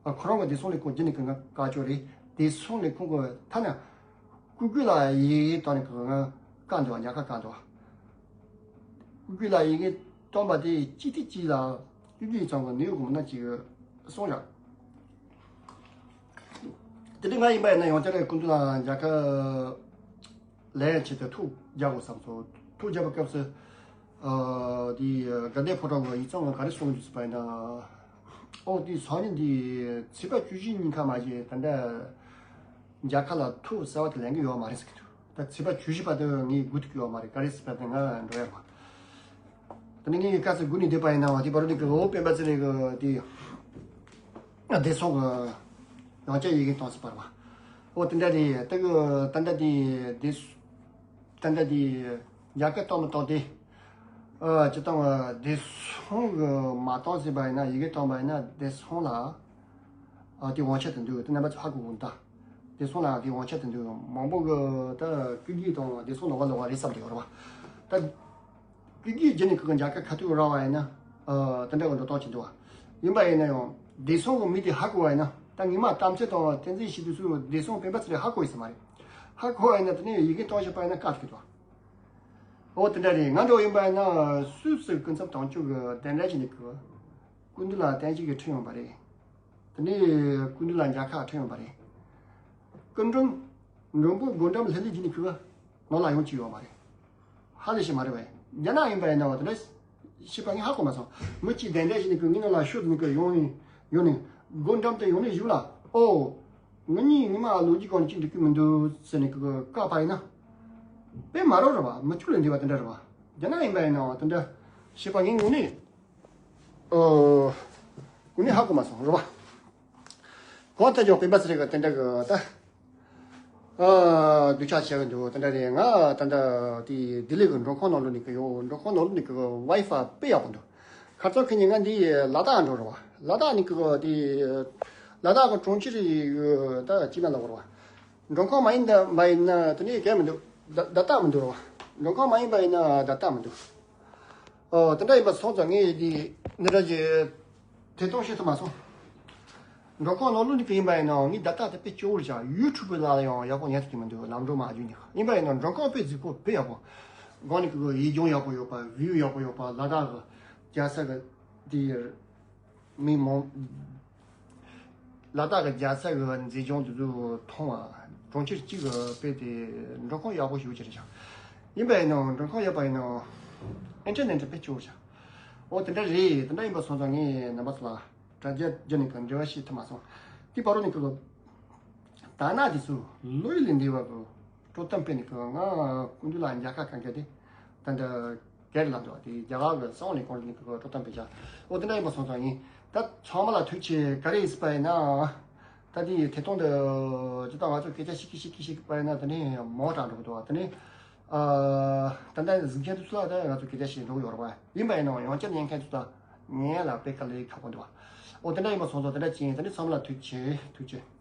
ཨ། ཁོ་རང་གི་བདེ་སྲུང་ལས་ཁུངས་བརྒྱུད་ནས་ཀྱི་ང་བཀའ་ཆོས་རེད། བདེ་སྲུང་ལས་ཁུངས་ཀྱི་ཐ་ན་སྐུ་སྒེར་ལ་ཡི་གེ་བཏང་ནས་ཀྱི་ང་བཀའ་འདུག་ཉག་ཁ་བཀའ་འདུག་སྐུ་སྒེར་ལ་ཡི་གེ་བཏང་པ་དེ་གཅིག་དེ་གཅིག་ལ་སྐུ་སྒེར་ཚང་གི་ནུས་གོང་ན་ཅིག་གསུང་ར། དེ་འདྲ་ང་ཡིན་པ་ཡིན་ན་ཡང་བསྐྱར་སྐུ་མདུན་ལ་མཇལ་ཁ་ལེན་ཆེད་དུ་ཐུག་རྒྱག་དགོས་བསམ་སོང་། ཐུག་རྒྱག་པའི་སྐབས་སུ། ཨ། དེ་དགའ་ལྡན་ཕོ་བྲང་གི་ཡིག་ཚང་ལ་ག་རེ་གསུངས་འདུག་ཟེར་བ་ཡིན་ན། ཨོ་དེ་སང་ཉིན་དེ་ཚེས་པ་བཅུ་བཞི་ཉིན་ཁ་མ་གཞི་ད་ལྟ་མཇལ་ཁ་ལ་ཐུག་གསར་བ་དེ་ལེན་གི་ཡོད་མ་རེད་ཟེར་གི་འདུག་ད་ཚེས་པ་བཅུ་བཞི་བར་དུ་ངས་སྒུག་ཐུབ་ཀྱི་ཡོད་མ་རེད། ག་རེ་ཟེར་བ་དེ་ང་འགྲོ་ཡ་མ། ད་ནི་ངས་སྐབས་སུ་སྒུག་ནས་བསྡད་པ་ཡིན་ན་བ་དེ་བར་དུ་གི་འོ་སྤེན་པ་ཚེ་རིང་གི་དེ། བདེ་སྲུང་གི་ཡང་བསྐྱར་ཡི་གེ་གཏོང་སྲིད་པ་རེད་བ། ཨོ་དེ་འདྲ་རེད། ད་གི་ད་ལྟ་དེ་བདེ་སྲུང་ད་ལྟ་དེ་རྒྱ་སྐད་གཏོང་མི་གཏོང་དེ། ཨ་སྤྱིར་བཏང་བདེ་སྲུང་གི་མ་གཏོང་ཟིན་པ་ཡིན་ན། ཡི་གེ་གཏོང་པ་ཡིན་ན་བདེ་སྲུང་ལ་ཨ་དེ་དབང་ཆ་དེ་འདུག་དེ་རྣམ་པ་ཚོ་ཧ་གོ་གོ་ད། བདེ་སྲུང་ལ་དེ་དབང་ཆ་དེ་འདུག་མང་པོ་གི་ད་སྐུ་སྒེར་དང་བདེ་སྲུང་ལོགས་ཀ་ལོགས་ཀ་རེད་བསམ་གྱི་ཡོད་རེད་བ། ད་སྐུ་སྒེར་བརྒྱུད་ནས་ཁོ་གི་རྒྱ་སྐད་ཁ་ཐུག་རག་པ་ཡིན་ན། ཨ་དེ་འདྲ་གི་འགྲོ་སྟངས་བྱེད་འདུག་བ། ཡིན་པ་ཡིན་ན་ཡང་བདེ་སྲུང་གི་མི་དེ་ཧ་གོ་བ་ཡིན་ན། ད་ངས་མ་གཏམ་ཚད་དང་བསྟན་འཛིན་ཞིག་དུས་སུ་བདེ་སྲུང་སྤེན་པ་ཚེ་རིང་ཧ་གོ་ཡོད་ས་མ་རེད། ཧ་གོ་བ་ཡིན་ན་དེ་ནས་ཡི་གེ་གཏོང་བྱེད་པ་ཡིན་ན་དཀའ་ཐུག་འདུག་བ། འོ་དེ་འདྲ་རེད། ང་འདྲ་བོ་ཡིན་པ་ཡིན་ན་སུད་སི་སྐུ་ཚབ་དོན་གཅོད་ཀྱི་གདན་འདྲེན་བྱས་ནས་ཁོ་སྐུ་མདུན་ལ་བསྟན་བཅོས་ཀྱི་ཁྲིད་ཡོང་བ་རེད། དེ་ནས་སྐུ་མདུན་ལ་མཇལ་ཁ་ཁྲིད་ཡོང་བ་རེད། སྐུ་མགྲོན། མགྲོན་པོ་སྒོ་འགྲམ་ལྷོད་ལྷོད་བྱས་ནས་ཁོ་ནང་ལ་ཡོང་བཅུག་ཡོད་མ་རེད། ཧ་ལས་ཤིག་མ་རེད་བས། རྒྱ་ནག་ཡིན་པ་ཡིན་ན་བ་དེ་འདྲ་བྱས་པ་ངས་ཧ་གོ་མ་སོང་། མི་གཅིག་གདན་འདྲེན་བྱས་ནས་ཁོ་ངའི་ནང་ལ་ཤོག་ཟེར་ནས་ཁོ་ཡོང་ནས་ཡོང་ནས་སྒོ་འགྲམ་དུ་ཡོང་ནས་བཞུགས་ལ། ཨོ། ང་གཉིས་ཉི་མ་ལོ་རྒྱུས་སྒང་ནས་གཅིག་འགྲིག་གི་མི་འདུག་ཟེར་ནས་ཁོ་བཀག་པ་ཡིན་ན། དཔེ་མ་རོགས་རེད་བ། མི་ཕྱུགས་ལས་འདས་པ་དེ་འདྲ་རེད་བ། རྒྱ་ནག་ཡིན་པ་ཡིན་ན་བ་དེ་འདྲ་བྱས་པ་ངས་ངོ་ནས། ཨོ། ངོ་ནས་ཧ་གོ་མ་སོང་རེད་བ། གང་ལྟར་ཀྱང་སྤེན་པ་ཚེ་རིང་གི་དེ་འདྲ་གི་ད། ཨ་སྡུག་ཅག་བྱེད་ཀྱི་འདུག་དེ་འདྲ་རེད། ང་ད་ལྟ་དེ་ལྡི་ལི་གི་མགྲོན་ཁང་ནང་ལོགས་ནས་ཀྱི་ཡོད། མགྲོན་ཁང་ནང་ལོགས་ནས་ཀྱི་ཝའི་ཧྥའི་དཔེ་ཡག་པོ་འདུག་ཁ་སང་ཁེ་ཉིན་ང་འདི་ལ་དྭགས་འགྲོ་རེད་བ། ལ་དྭགས་ནས་ཀྱི་དེ་ལ་དྭགས་ཀྱི་གྲོང་ཁྱེར་ཡི་ད་ཅི་ན་ལ་བར་བ། མགྲོན་ཁང་མ་ཡིན་ད་མ་ཡིན་ན་དེ་ནས་གས་མི་འདུག་ད་ད་ལྟ་མི་འདུག་རེད་བ། མགྲོན་ཁང་མ་ཡིན་པ་ཡིན་ན་ད་ལྟ་མི་འདུག་ཨོ་དེ་འདྲ་ཡིན་པ་སོང་ཙང་ངས་འདི་འདི་འདྲ་གྱི་དེ་གཏོང་ཤེས་ཐུབ་མ་སོང་། མགྲོན་ཁང་ནང་ལོགས་ནས་ཀྱི་ཡིན་པ་ཡིན་ནའང་ངས་ད་ལྟ་དེ་དཔེ་སྐྱོ་བོར་བཞག་ཡུ་ཊུབ་ལ་ཡང་ཡག་པོ་ཉན་ཐུབ་ཀྱི་མི་འདུག་ལམ་འགྲོ་མ་བརྒྱུད་ནས། ཡིན་པ་ཡིན་ནའང་མགྲོན་ཁང་དཔེ་རྫིག་པོ་དཔེ་ཡག་པོ། སྒང་ནས་ཀྱི་ཡིག་སྦྱོང་ཡག་པོ་ཡོད་པ། བིའུ་ཡག་པོ་ཡོད་པ། ལ་དྭགས་ཀྱི་རྒྱལ་ས་གི་དེ་མི་མང་། ལ་དྭགས་ཀྱི་རྒྱལ་ས་གི་མཛེས་ལྗོངས་དེ་ཚོ་མཐོང་བ། གྲོང་ཁྱེར་གཅིག་གི་དཔེ་དེ་མགྲོན་ཁང་ཡག་པོ་ཞེ་པོ་ཅིག་རེད་ཤག་ཡིན་པ་ཡིན་ནའང་མགྲོན་ཁང་ཡོད་པ་ཡིན་ནའང་ཨིན་ཊར་ནེཊ་དཔེ་སྐྱོ་བོ་ཤག་ཨོ་དེ་འདྲ་རེད། དེ་འདྲ་ཡིན་པ་སོང་ཙང་ངས་རྣམ་པ་ཚོ་ལ་དྲ་རྒྱ་བརྒྱུད་ནས་ཀྱི་འབྲེལ་བ་བྱེད་ཐུབ་མ་སོང་། དེ་བར་དུ་ནས་ཀྱི་ད་ན་དེ་ཚོ་ལོ་ཡི་ལས་འདས་པ་གི་དཀྲོག་གཏམ་སྤེལ་ནས་ཀྱི་ང་སྐུ་མདུན་ལ་མཇལ་ཁ་གང་ག་དེ་ད་འདི་སྒེར་ལ་འགྲོ་བ་དེ་རྒྱ་གར་གི་གསང་བ་ལས་ཁུངས་ནས་ཀྱི་དཀྲོག་གཏམ་སྤེལ་བྱ། ཨོ་དེ་འདྲ་ཡིན་པ་སོང་ཙང་ཡིན། ད་ཚང་མ་ལ་ཐུགས་རྗེ་ག་རེ་ཡིན་པ་ཡིན་ན། ད་དེ་ཐད་གཏོང་དུ་ཇི་ལྟར་ང་ཚོ་སྐད་ཆ་བཤད་ཀྱི་བཤད་ཀྱི་བཤད་ཀྱི་པ་ཡིན་ན་དེ་ནས་མོ་དྲག་འགྲོ་གི་འདུག་དེ་ནས་ཨ་ད་ལྟ་གཟིགས་མཁན་དེ་ཚོ་ལ་ད་ང་ཚོ་སྐད་ཆ་བཤད་འགྲོ་གི་ཡོད་རེད་པ། ཡིན་པ་ཡིན་ནའང་ཡང་བསྐྱར་ཉན་མཁན་ཚོ་ད་ཉན་ལ་དཔེ་དཀའ་ལས་ཁག་པོ་འདུག་ཨོ་དེ་འདྲ་ཡིན་པ་སོང་ཙང་དེ་འདྲ་ཅིག་ཡིན། དེ་ནས་ཚང་མ་ལ་ཐུགས་རྗེ་ཆེ། ཐུགས་རྗེ་ཆེ།